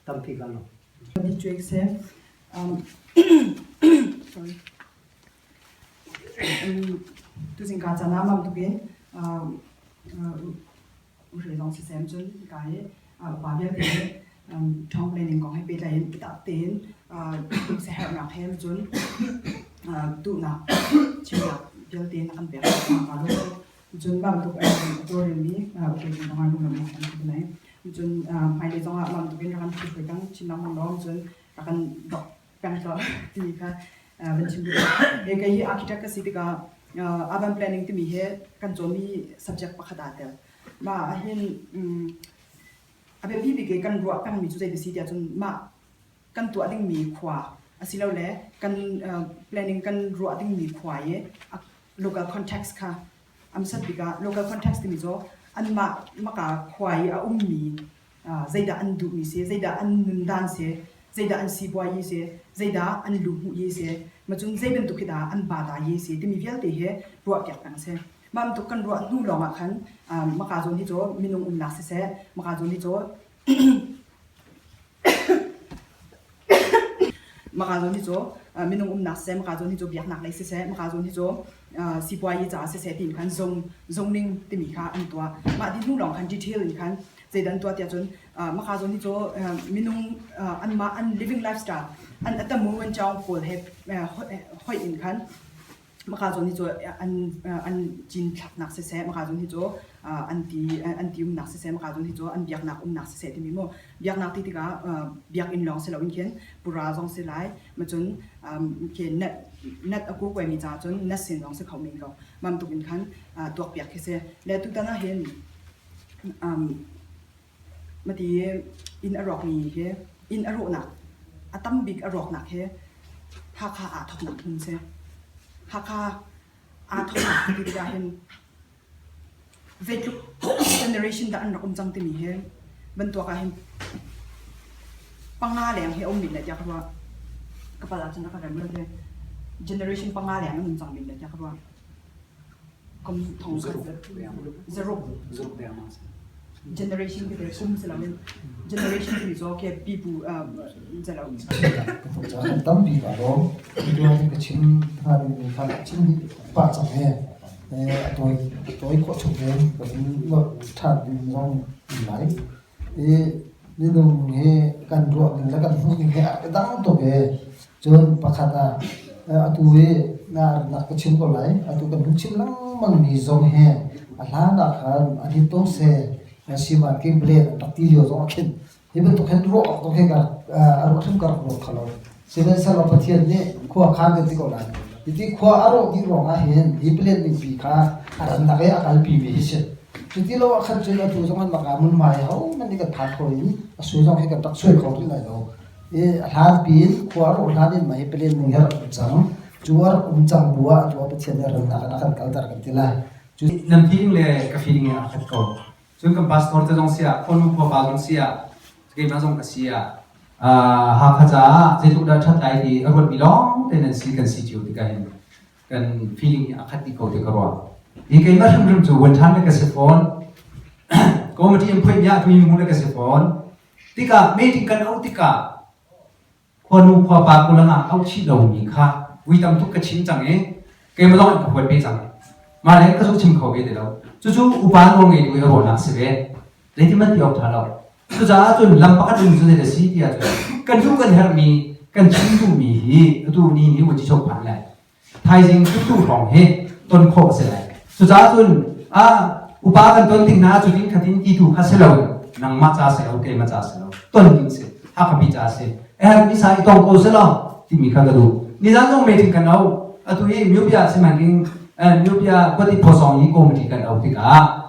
tampi ka lawm. Sorry. Tuzing ka caan ah mam tukin Uhre zong siseh cun hika hi upa vialte nih town planning kong he pehtlai in biatak tein siaherhnak he cun duhnak chimnak vialte na kan pek kaa lawm tuk. Cun bantuk a tawlrelmi uhre zong ah lunglawmhnak kan pe lai. Cun hmailei zong ah bantuk in rak kan hruai peng chin lengmang lawng cun rak kan dok peng tuah timi kha van chim duh. Kei hi architect ka si tikah urban planning timi hi kan cawnmi subject pakhat aa tel. Mah ahhin a biapi bik i kan ruah pengmi cu zei ti si tiah cun mah kan tuah dingmi khua asilole kan planning kan ruah dingmi khua i local context kha amsat bik ah local context timi cu anmah maka khua i a ummi zeidah an duhmi si, zeidah an nundan si, zeidah an sipuayi si, zeidah an luhmuh yi si, macun zei bantuk hi dah an bata yi si timi vialte hi ruahpiak peng si. Mah bantuk kan ruah hnu lawng ah khan maka zawn hi cu minung umnak siseh, maka zawn hi cu maka zawn hi cu minung umnak siseh, maka zawn hi cu biaknak lei siseh, maka zawn hi cu sipuayi caah siseh tiin khan zong zoning timi kha an tuah. Mah dih hnu lawng khan detail in khan zeidah an tuah tiah cun maka zawn hi cu minung anmah an living lifestyle an atamu an chaung pawl he hoih in khan maka zawn hi cu an an cin thlaknak siseh maka zawn hi cu an ti an ti umnak siseh maka zawn hi cu an biaknak umnak siseh timi mu biaknak ti tikah biakinn lawng si loin khin pura zong si lai macun khi net net a ku kuaimi caah cun net sin zong si kho men ko mam tuk in khan tuak piak khi si le tutan ah hin Mati inn a rawkmi hi inn a rawhnak a tam bik a rawknak hi Hakha aa thawknak hmun si. Hakha aa thawknak ti tikah hin zeitluk generation dah an rak um cang timi hi bantuak ah hin panga leng hi a um men lai tiah ka ruah. Ka pal ahcun a ka rem lo te. Generation panga leng an um cang men lai tiah ka ruah. Kum thong khat zaruk generation ki kum si loin generation timi cu ke pipu zalo tampi ka lawm tuan ka chim hnga dingmi kha chim pah cang he a tawi tawi khawh chung in ka vun nolh ṭhan ding zong lai i minung hi kan ruah ning le kan hmuh ning he a dang tuk e Cun pakhat ah atu i na rak ka chim ko lai. Atu kan hun chim lengmang mi zong hi a hlan ah khan an hi to seh siman king plan an rak ti lio zong ah khin hi bantuk hin ruah awk zong hi ka a ruah hrim ka rak ruat kho lo. Sihmanhsehlaw Pathian nih khua khan kan ti ko lai. Hiti khua a rawh dih ruang ah hin hi plan ning pi kha a rannak i a kalpi mi hi si. Cuti lo ah khan cun atu zong an maka munmai ho man nih kan phan kho in a su zong hi kan rak suai kho rih lai lo. I a hlanpi in khua a rawh hlan in mah hi palen ning hi a rak um cang. Cu a rak um cang bu ah atu ah Pathian nih rannak in a kan kalter kan ti lai. Cu nan feeling le ka feeling aa khat ko. Cun kan pastor te zong si ah, khuanu khuapa zong si ah, keimah zong ka si ah, Hakha caah zeitluk dah ṭhat lai ti a ruatmi lawng te nan si kan si cio tikah hin kan feeling hi a khat dih ko ti ka ruah. Hi keimah hrimhrim cu one time le ka si fawn. Committee in phoih mi ah tui mu le ka si fawn. Tikah meeting kan auh tikah khuanu khuapa kulang ah auh chih lomi kha vui tam tuk ka chim cang i keimah zong in ka huat ve cang. Mah le ka zuk chim kho ve ti lo. Cucu upa nawl ngeitu i a ruahnak si ve. Zeitin man ti awk ṭha lo. Cucaah cun lam pakhat in cu zei a si ti ahcun kan duh kan herhmi kan chim duhmi hi atu ni ni vuanci chok phan lai. Thaizing tuttu hrawng hi ton khawh a si lai. Cucaah cun a upa kan ton tik hna cutin khatin ti tu kha si lo nangmah ca si lo keimah ca si lo ton ding si Hakha ca si. Eh ni sa i tong ko si lo timi kha ka duh. Nizan zong meeting kan au atu hi Myopia simanking Myopia kwati phosong i committee kan au tikah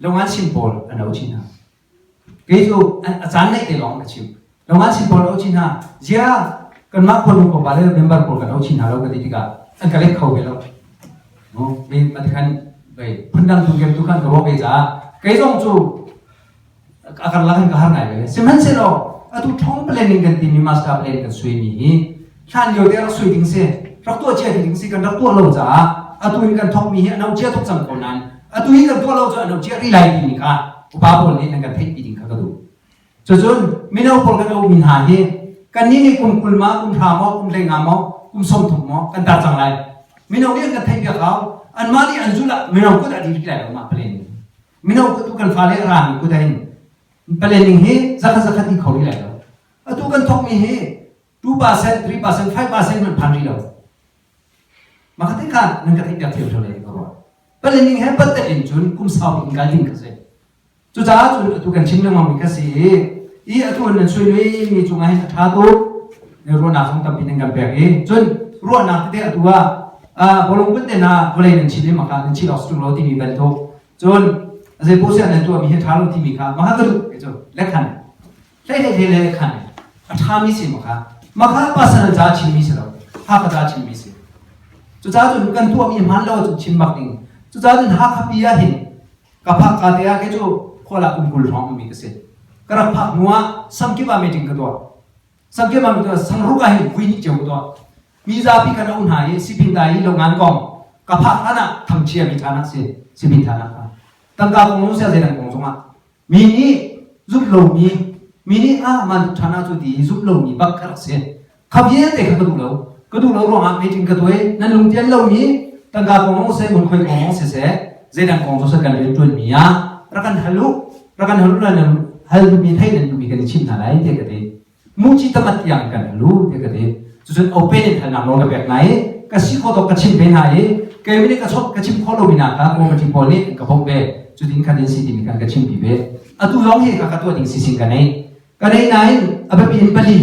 Longan sin pawl an au chin hna. Kei cu a caan neih te lawng ka chim. Longan sin pawl au chin hna. Zia kanmah khuanu khuapa le member pawl kan au chin hna lo ka ti tikah an ka let kho ve lo. No, mi matikhan vei phundang tu kem tu khan ka ruak ve caah kei zong cu a karlak in ka har ngai ve. Sihmanhsehlaw atu thong planning kan timi master plan kan sui mi hi hlan lio te rak sui ding si rak tuah cia ding si kan rak tuah lo caah atu in kan thok mi hi ano cia tuk cang ko nain atu hi kan tuah lo cu ano cia ri lai timi kha upa pawl nih nan kan theih pi ding kha ka duh. Cucun mino pawl kan um mi hna hi kan nih nih kum 20 ma kum 10 maw kum 15 maw kum 30 maw kan tar cang lai. Mino nih an kan theih piak hau. Anmah nih an zulh ah mino kut ah ding rih lai lo mah plan. Mino tu kan fale a rami kut ah hin planning hi zakhat zakhat i kho rih lai lo. Atu kan thokmi hi 2%, 3%, 5% man phan rih lo. Mah kha kha nan ka theih piak thiam ṭheo lai ka ruah. Planning he pattat in cun kum sau in kal ding ka si. Cucaah cun atu kan chim lengmang mi kha si i i atu nan sui mi cungah hin a ṭha tuk. Ruahnak zong tampi nan kan pek i cun ruahnak tete atu ah bawlung put te na vawlei nan chin i maka nan chin awk lo timi bantuk cun zei poh siah nan tuahmi hi ṭha lo timi kha maka ka duh cu lekhan hlei hlei hlei le khan a ṭhami si maka maka pasal ca chimmi si lo Hakha ca chimmi si. Cucaah cun kan tuahmi hmaan lo cun chim bak ding. Cucaah cun Hakha pi ah hin ka phak ka te ah kei cu khual ah kum 20 hrawng ummi ka si. Ka rak phak hnu ah samkip ah meeting ka tuah. Samkip ah meeting sangruk ah hin vui nih cio ka tuah. Mi zapi kan um hna i sipin dai i longan kong ka phak hlan ah thangchia mi ṭhan ah si sipin ṭhan ah kha tangka kong lung sia zeidang kong zongah mi nih zumh lomi mi nih ah man ṭhan ah cu ti zumh lomi bak ka rak si. Kha vialte kha ka duh lo. Ka duh lo ruangah meeting ka tuai. Nan lungtian lomi tangka kong zong seh, ngunkhuai kong zong siseh, zeidang kong zong seh kan rian ṭuanmi ah rak kan hal u. Rak kan hal u nan hal duhmi thei nan duhmi kan i chimh hna lai tiah ka ti. Muci tamat tiang kan hal u tiah ka ti. Cucun open in halnak nawl ka pek hna i ka si khawh tawk ka chimh ve hna i kei nih ka chawt ka chim khawh lomi hna kha committee pawl nih an ka bawmh ve. Cutin khan in si timi khan ka chimpi ve. Atu zong hi ka ka tuah ding sisin ka nei. Ka nei nain a biapi in pali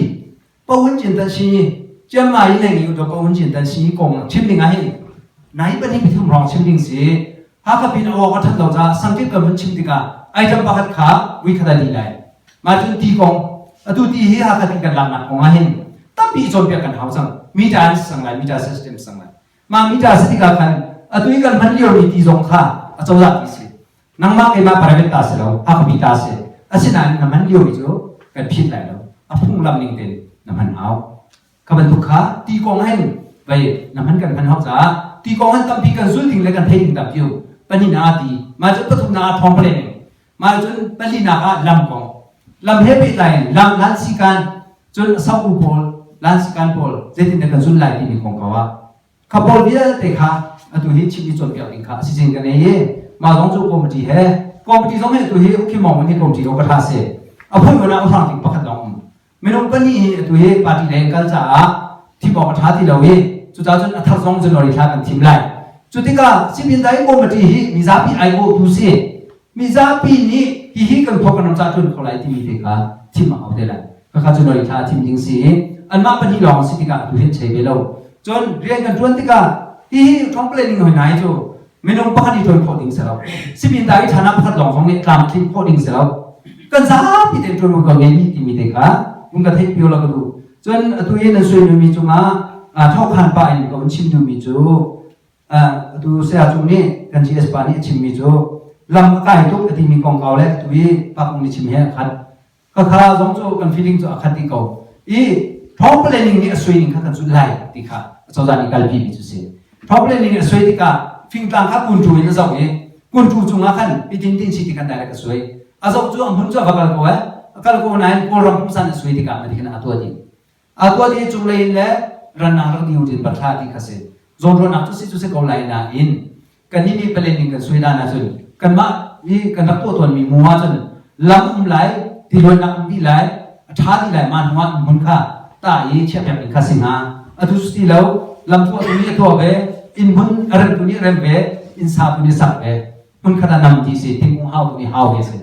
Pawun cin tan si chiang mai nei ngi do pawun cin tan si kong chim ding ah hin nai pahnih pathum rong chim ding si Hakha pin aw ka that lo ca sangkip kan hun chim tikah item pakhat kha vui khat a di lai ma cun ti kong atu ti hi Hakha tin kan laknak kong ah hin tampi cawnpiak kan hau cang meter an sang lai meter system sang lai ma meter si tikah khan atu i kan hman lio mi ti zong kha a cozah ti si Nangmah keimah private ta si lo, Hakha ta si. Asinain na hman liomi cu kan phit lai lo. A phunglam ning tein na hman hau. Kha bantuk kha ti kong hin vei na hman kan hman hau caah ti kong hin tampi kan zul ding le kan thei ding tampi um. Pahnih na ti, mah cun pathum na thawng pale ning. Mah cun palinak ah lam kong. Lam he pehtlai in lam lan sikan cun sau pawl lan sikan pawl zeitin dah kan zul lai timi kong ko ah Kha pawl vialte kha atu hi chim i cawnpiak ding kha a si cing kan ei i mah zong cu committee he committee zong hi atu hi Ukhi Mong hi committee o ka tha si a phun ah uhrang ding pakhat lawng um minung pahnih hi atu hi party lei kal caah thim awk a tha ti lo i cucaah cun a thar zong January thla kan thim lai cu tikah sipin dai committee hi mizapi aiawh tu si mizapi nih hihi kan khua kan ram ca ṭuan kho lai timi te kha thim a hau te lai khakha cu noi thla thim ding si i anmah pahnih lawng si tikah atu hin chei ve lo cun rian kan ṭuan tikah hihi ṭong planning hoi nai cu minung pakhat i ṭuan khawh ding si lo sipin ta i ṭhana pakhat lawng zong nih tlam tling khawh ding si lo kan zapi te ṭuan ko ngei dih timi te kha mun ka theih pio la ka duh cun atu i nan sui mi cungah thawkhan pa in ka un chim duhmi cu Atu saya cung nih kan GS pa nih a chimmi cu lam a kai tuk a timi kongkau le atu i pa kong nih chim he a khat. Khakha zong cu kan feeling cu a khat dih ko. I thawng planning nih a sui ning kha kan zulh lai ti kha acozah nih kalpi mi cu si. Thawng planning nih a sui tikah fingtlang kha kunṭu in a zoh i kunṭu cungah khan itin tin si ti khan direct a sui. A zoh cu a hmun cu a va kal ko eh. A kal ko nain Kawlram pungsan a sui tikah mati khan a tuah dih. A tuah dih cunglei in le rannak rak diu din bathla ti kha si. Zawnruahnak cu si cu si ko lai nain. Kannih nih palen ning kan suai dan ahcun kanmah nih kan rak tuah tawnmi mu ahcun lam um lai, tiluannak um dih lai, a ṭha dih lai mah hnu ah hmun kha tah i chiahpiak ding kha si hnga. Atu cu ti lo, lam tuahtu nih a tuah ve, inn hmun a remtu nih a rem ve, inn satu nih a sak ve. Hmun khat ah nam ti si, thingkung hautu nih hau ve si.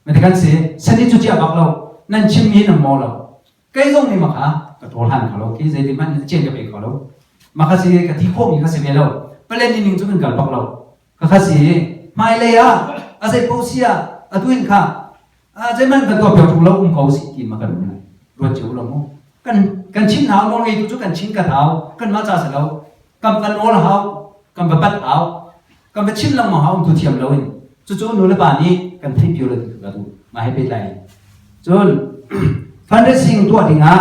Mate kan si, sani cu ciah bak lo, nan chimmi nan maw lo. Kei zong nih maka ka ṭawl han kho lo, khi zeitin hmanh cen ka pe kho lo. Maka si ka ti khawhmi kha si ve lo. Palen ning cu kan kal bak lo. Ka kha si hmailei ah a zei paoh si ah atu in kha zeihmanh kan tuah piak ṭung lo um ko si ti ma kan um lai. Ruat cio lo mu. Kan kan chin hau nawl ngeitu cu kan chin kan hau kan mah ca si lo. Kan kan nawl hau kan va pat hau kan va chim lengmang hau um tu thiam lo in cucu nu le pa nih kan theih pio lo ti ka duh mah he pehtlai in cun fundraising tuah dingah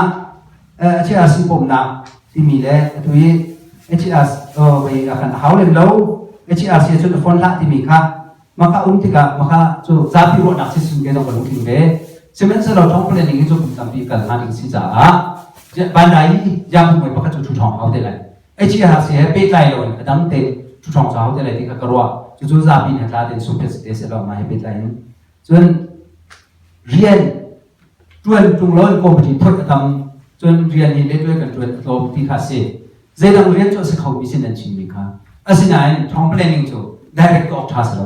HRC bawmhnak timi le atu i HRC wei kan hau lem lo HRC cun a phone hlah timi kha maka um tikah maka cu zapi ruahnak si sun ke zong ka lungtling ve sihmanhsehlaw thong planning hi cu kum tampi kal hnga ding si caah bandai yang mui pakhat cu thu thong hau te lai HRC he pehtlai lo in a dang tein ṭhuṭhawng cu hau te lai ti kha ka ruah. Cucu zapi nih tla tein sungphet si te seh law mah he pehtlai in. Cun rian ṭuan ṭung lo in committee phoih a tam. Cun rian hi letwe kan ṭuan a tlawm ti kha a si. Zeidang rian cu a si khomi sin an chimmi kha. Asinain thawng planning cu direct awk ṭha si lo.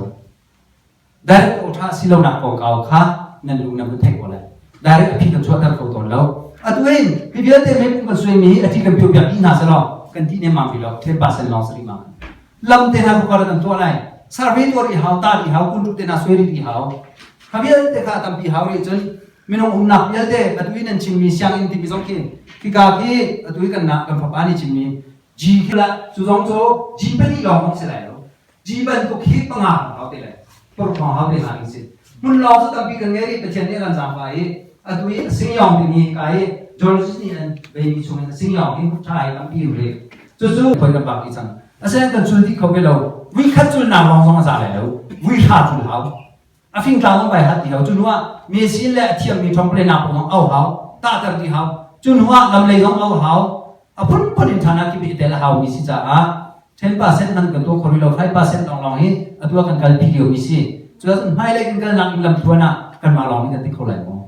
Direct aw ṭha si lonak kongkau kha nan lung nan vun theih ko lai. Direct a phi kan chuahter kho tawn lo. Atu in hi vialte mei kan suaimi hi a thi kan piu piak dih hna selaw kan ti nemmam rih lo 10% lawng si rih ma. Lam te hna kha kan tuah lai. Survey tuah rih hau, ta rih hau, kun te hna suai rih hau. Kha vialte kha tampi hau rih cun minung umnak vialte atu in an chimmi sianginn timi zong khi khika khi atu i kan nak kan fapa nih chimmi G khi la cu zong cu G pali lawng zong si lai lo. G bantuk hi panga hau te lai paruk hrawng hau te hna ding si hmun lawng cu tampi kan ngei rih Pathian nih a kan zaangfah i atu i singyawng timi ka i geologist nih an veimi chung in singyawng hi ṭha hi tampi um rih cucu khoi kan bak dih cang asinain kan cul dih kho ve lo vui khat cul nak lawng zong a za lai lo vui hra cul hau a fingtlang zong vai hat ti hau cu hnu ah machine le a thiammi ṭhawng nak zong au hau tahter ti hau cu hnu ah lam lei zong au hau a phunphun in ṭhana kip i tel a haumi si caah 10% man kan tuah kho rih lo 5% lawnglawng hi atu ah kan kalpi liomi si cu ahcun hmailei kan kalnak in lamthluan ah kanmah lawng nih kan ti kho lai maw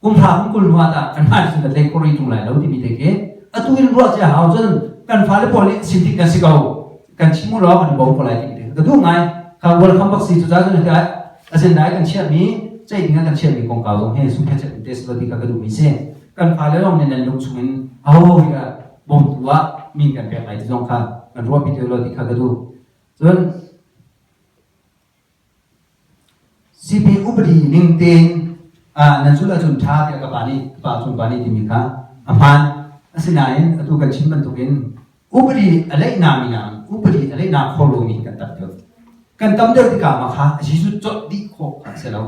kum hra kum 20 hnu ah tah kanmah nih cun kan tlei kho rih ṭung lai lo timi te khi atu in ruah cia hau cun kan fale pawl nih sim tik kan si ko kan chim u law kan bawm ko lai timi te ka duh ngai ka welcome bak si cu cun asinain kan chiahmi ceih ding ah kan chiahmi kongkau zong hi sungkhet in te si lo ti kha ka duhmi si kan fale lawng nih nan lung chungin aho hi bawmtu ah min kan pek lai ti zong kha kan ruahpi te lo ti kha ka duh cun Sipin upadi ning tein nan zulh ahcun ṭha tiah ka pa nih ka pa cung pa nih timi kha a hmaan. Asinain atu kan chim bantukin upadi a leihna mi nakin upadi a leihna kho lomi kan tam deuh. Kan tam deuh tikah mah kha Jesuh colh dih khawh kha a si lo.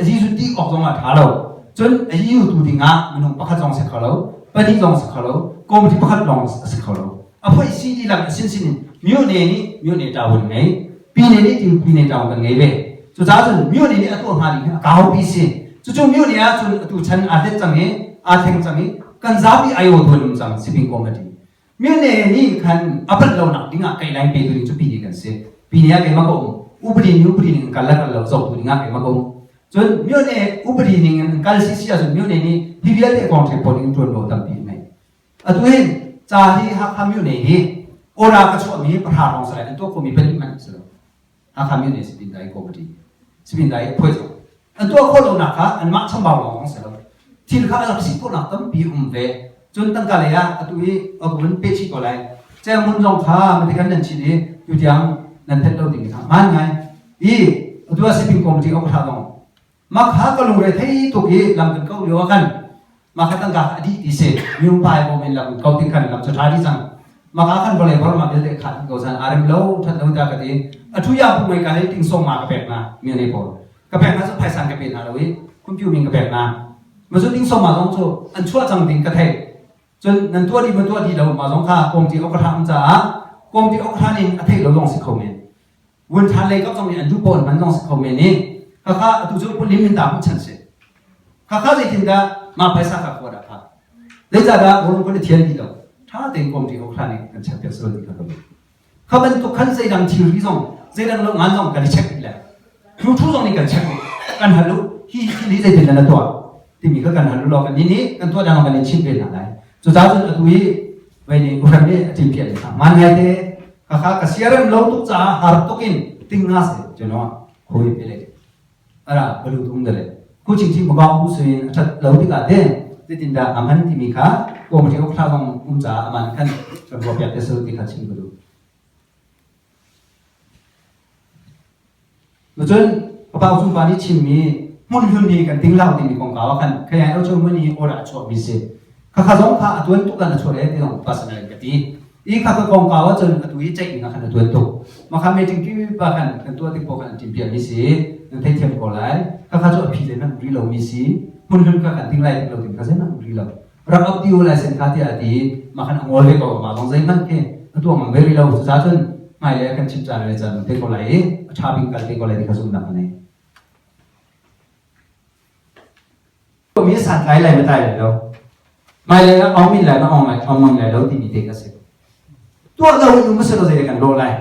Jesuh dih awk zong ah ṭha lo. Cun a tu dingah minung pakhat zong si kho lo, pahnih zong si kho lo, committee pakhat lawng a si kho lo. A phoih si dihlak a sinsin in myone nih myone ṭawun ngei, pine nih ti pine ṭawun kan ngei ve. Cucaah cun myone nih a tuah hnga ding hi a kaupi si. Cucu myone ah cun atu chan aa hlet cang i aa thleng cang i kan zapi aiawh tuan um cang sipin committee. Myone nih khan a palh lonak ding ah kai lain petu ding cu pine kan si. Pine ah keimah ka um. Upadi nih upadi ning kal le kal lo zohtu ding ah keimah ka um. Cun myone upadi ning in kal si si ahcun myone nih hi vialte kong ṭhek pawl in ṭuanvo tampi a ngei. Atu hin ca hi Hakha myone hi ora ka chuahmi pahra hrawng si lai an tuah khomi pahnih hmanh si lo. Hakha myone Sipin Dai committee Sipin Dai phuai zong an tuah khawh lonak kha anmah chambau lawng si lo. Thil kha a rak si khawhnak tampi um ve. Cun tangka lei ah atu i a pe chih ko lai. Cengmun zong kha matikan nan chin i tutiang nan thet lo ding kha hmaan ngai. I atu ah Sipin committee ok hra zong Mah kha ka lungre thei tuk i lam kan ko lio ah khan mah kha tangka kha a dih ti si mium pai bawm in lam ko ti khan lam cu ṭha dih cang mah kha khan vawlei vor ma vialte kha ko san aa rem lo ṭhat lo ta ka ti a thu ya pu ngai ka lei ting song ma ka pek na mi nei pawl ka pek na cu phaisan ka pe hna lo i khumpiu min ka pek na ma cu ting song ma zong cu an chuah cang ding ka thei cun nan tuah dih ma tuah dih lo ma zong kha kawmti ok hram caah kawmti ok hran in a theih lo zong si kho men Vun ṭhan lei kap zong nih an duh pawn hman zong si kho men i khakha atu cu lim in ta hmuh chan si. Khakha zeitindah mah phaisa kha khua dah phak. Zeicahdah Rom kan i thian dih lo. Ṭha tein kawm ṭi ho hlan in kan check piak silo ti kha ka duh. Kha bantuk khan zeidang thilri zong zeidang lo ngan zong kan i check le thu thu zong nih kan check kan hal u hi thil hi zeitin na tuah timi kha kan hal u law kan nih nih kan tuah dang kan in chimh ve hna lai. Cucaah cun atu hi vei nih uhrem nih a ṭin piah hna. Man ngai te khakha ka siarem lo tuk caah har tuk in ting nga se cuno khoi pe le ara balu tum dale khu ching ching ba um suin a that lo tikah te zeitin dah a man timi kha komiti ok thla zong um caah aman khan kan ruah piak te sel ti kha chim ka duh. Cun papa cung pa nih chimmi hmun hlun hi kan ting lo timi kongkau ah khan khayai au chu mun hi order a chuahmi si. Khakha zong kha a tuan tuk kan a chuah le ti zong personal in ka ti. I khakha kongkau ah cun atu i ceih ding ah khan a tuan tuk. Makha meeting ki pa khan kan tuah tik paoh khan an timpiah mi si. Nan theithiam ko lai. Khakha cu a phi zeihmanh um rih lo mi si. Hmun hlun kha kan ting lai ting lo ting kha zeihmanh um rih lo. Rak up ti u lai sen kha tiah a ti. Mah khan a ngol ve ko. Mah zong zeihmanh khi a tuah ngam ve rih lo. Cucaah cun hmailei ah kan chim caan le caan te ko lai i a ṭha bik kal te ko lai ti kha zumhnak ka nei. Mi santlai lai ma tlai lai lo. Hmailei ah ong min lai ma ong lai ong ngam lai lo timi te ka si. Tuah lo in um selo zei kan lawh lai.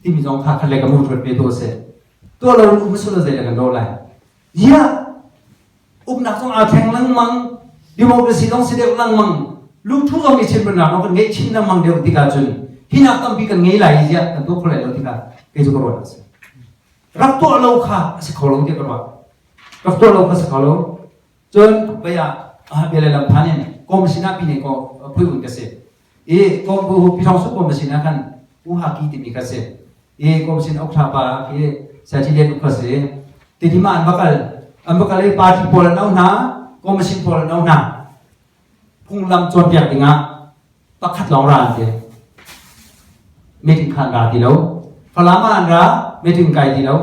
Timi zong kha khat le ka mu ruat ve to si. Tuah lo in um selo zei kan lawh lai. Ziah uknak zong aa thleng lengmang, democracy zong si deuh lengmang, lungthu zong i chimnak zong kan ngeih chin lengmang deuh tikah cun hinak tampi kan ngei lai i ziah kan tuah kho lai lo tikah kei cu ka ruat a si. Rak tuah lo kha a si kho lo tiah ka ruah. Rak tuah lo kha si kho lo. Cun vei ah bia le lam phan in kom sinah pi ne ko phui un ka si. I kom pu pi thong su kom sinah khan pu haki timi ka si. I kom sin ok tha pa khi Sachilian ka si. Ti ma an bakal an bakal i party pawl an au hna commission pawl an au hna phunglam cawnpiak dingah pakhat lawng ra an ti meeting khan ra ti lo Falam ah an ra meeting kai ti lo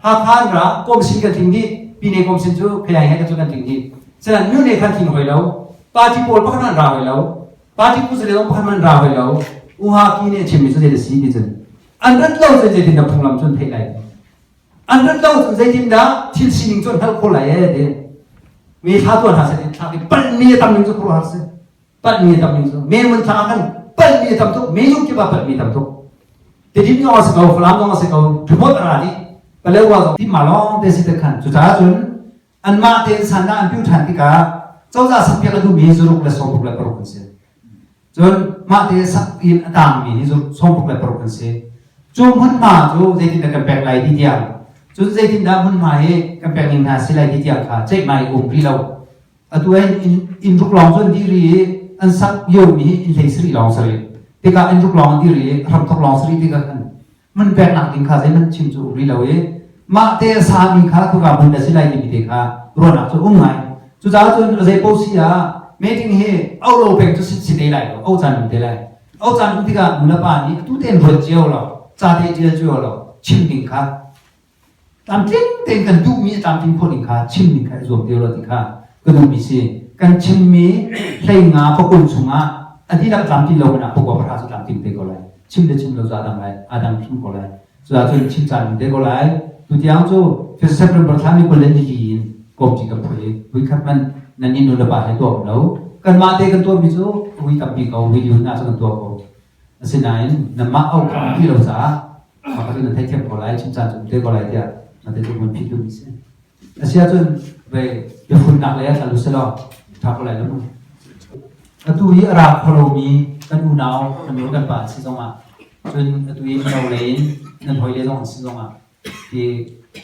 Hakha an ra commission kan tling dih pine commission cu khayai he ka cu kan tling dih senan nu ne khan tling hoi lo party pawl pakhat an ra hoi lo party pu zong pakhat man ra hoi lo uha ki ne chimmi cu zei si ti cun an rat lo cun zeitin dah phunglam cun theih lai an rat lo cun zeitindah thil sining cu an hngalh khawh lai ee ti mi thla tuah hna seh thla ki palh mi a tam ning cu khuaruahhar si palh mi a tam ning cu me mun thla khan palh mi a tam tuk me zung kip ah palh mi tam tuk Tedim zong a si ko Falam zong a si ko Tumot a ra dih Palewa zong ti ma lawng te si te khan cucaah cun anmah tein sandah an piu ṭhan tikah cozah sakpiak a duhmi zuruk le 66 an si. Cun mah te sak in a tangmi hi 66 an si. Cu hmunhma cu zeitindah kan pek lai ti tiang, cun zeitindah hmunhma hi kan pek ning hna si lai ti tiang kha ceihmai um rih lo. Atu ah inn ruk lawng cu an dih rih i an sak liomi hi inn 17 lawng si rih. Tikah inn ruk lawng an dih rih i hramthok lawng si rih tikah khan hmun peknak ding kha zeihmanh chim cu um rih lo i mah te a sami kha khua hmun a si lai timi te kha ruahnak cu um ngai. Cucaah cun zei paoh si ah meeting hi au lo peng cu si te lai lo, au caan um te lai. Au caan um tikah nu le pa nih atu tein ruat cio lo, ca te ṭial cio lo, chim ding kha tlamtling tein kan duhmi a tlamtling khawh ding kha chim ding kha i zuam te lo ti kha ka duhmi si. Kan chimmi hleinga pakul chungah a dihlak tlamtlin lo hmanh ah pakua pahra cu tlamtling te ko lai. Chim le chim lo cu a dang lai, a dang hrim ko lai. Cuahcun chim caan um te ko lai. Tutiang cu September thla ni 24 in kawmci kan phui i vuikhat hmanh nan nih nu le pa he tuah um lo. Kanmah te kan tuahmi cu vui tampi ko, vui liu hna cu kan tuah ko. Asinain nanmah au kha ti lo caah mah cu nan theithiam ko lai, chim caan cu um te ko lai tiah na te cu mun phit duhmi si. Asiahcun vei biafunnak lei ah tla lu selaw ṭha ko lai lo mu. Atu hi a ra kho lomi kan unau kan nu kan pa an si zongah cun atu hi mino lei in nan hawile zong an si zongah hi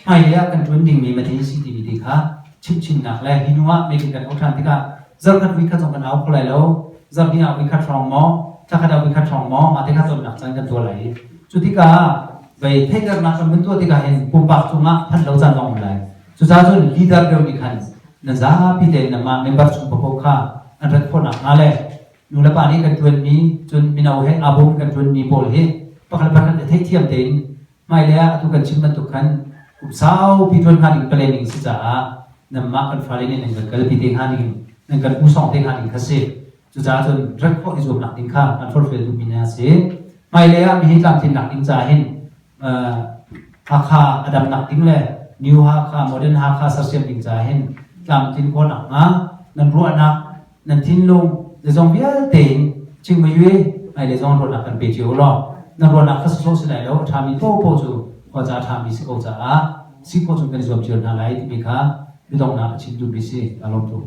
hmailei ah kan ṭuan dingmi mathi si timi ti kha chimchinnak le hi hnu ah meeting kan auh ṭhan tikah zarkhat vuikhat zong kan au kho lai lo zarhhnih ah vuikhat hrawng maw thlakhat ah vuikhat hrawng maw mah te kha tonnak caan kan tuah lai i cu tikah vei theihternak kan vun tuah tikah hin pumpak cungah phanh lo caan zong um lai. Cucaah cun leader deuh nih khan nan zapi tein nanmah member chung paoh kha an rat khawh nakhnga le nu le pa nih kan ṭuanmi cun mino he aa bawm kan ṭuanmi pawl hi pakhat pakhat i theihthiam tein hmailei ah atu kan chim bantuk khan kum saupi ṭuan hnga ding planning si caah nanmah kan fale nih nan kan kalpi te hnga ding nan kan usawng te hnga ding kha si. Cucaah cun rat khawh i zuamnak ding kha kan forhfial duhmi hna a si. Hmailei ah mihi tlamtlinnak ding caah hin Hakha a damnak ding le New Hakha, Modern Hakha sersiam ding caah hin tlamtlin khawh nakhnga nan ruahnak, nan thinlung, zeizong vialte in Chingmayue hmailei zong ruahnak kan pe cio law. Na ruahnak kha sawsawh si lai lo, a ṭhami paohpaoh cu khua ca a ṭhami si ko caah si khawh chung kan i zuam cio hna lai timi kha biadonghnak a chim duhmi si. Kaa lawm tuk.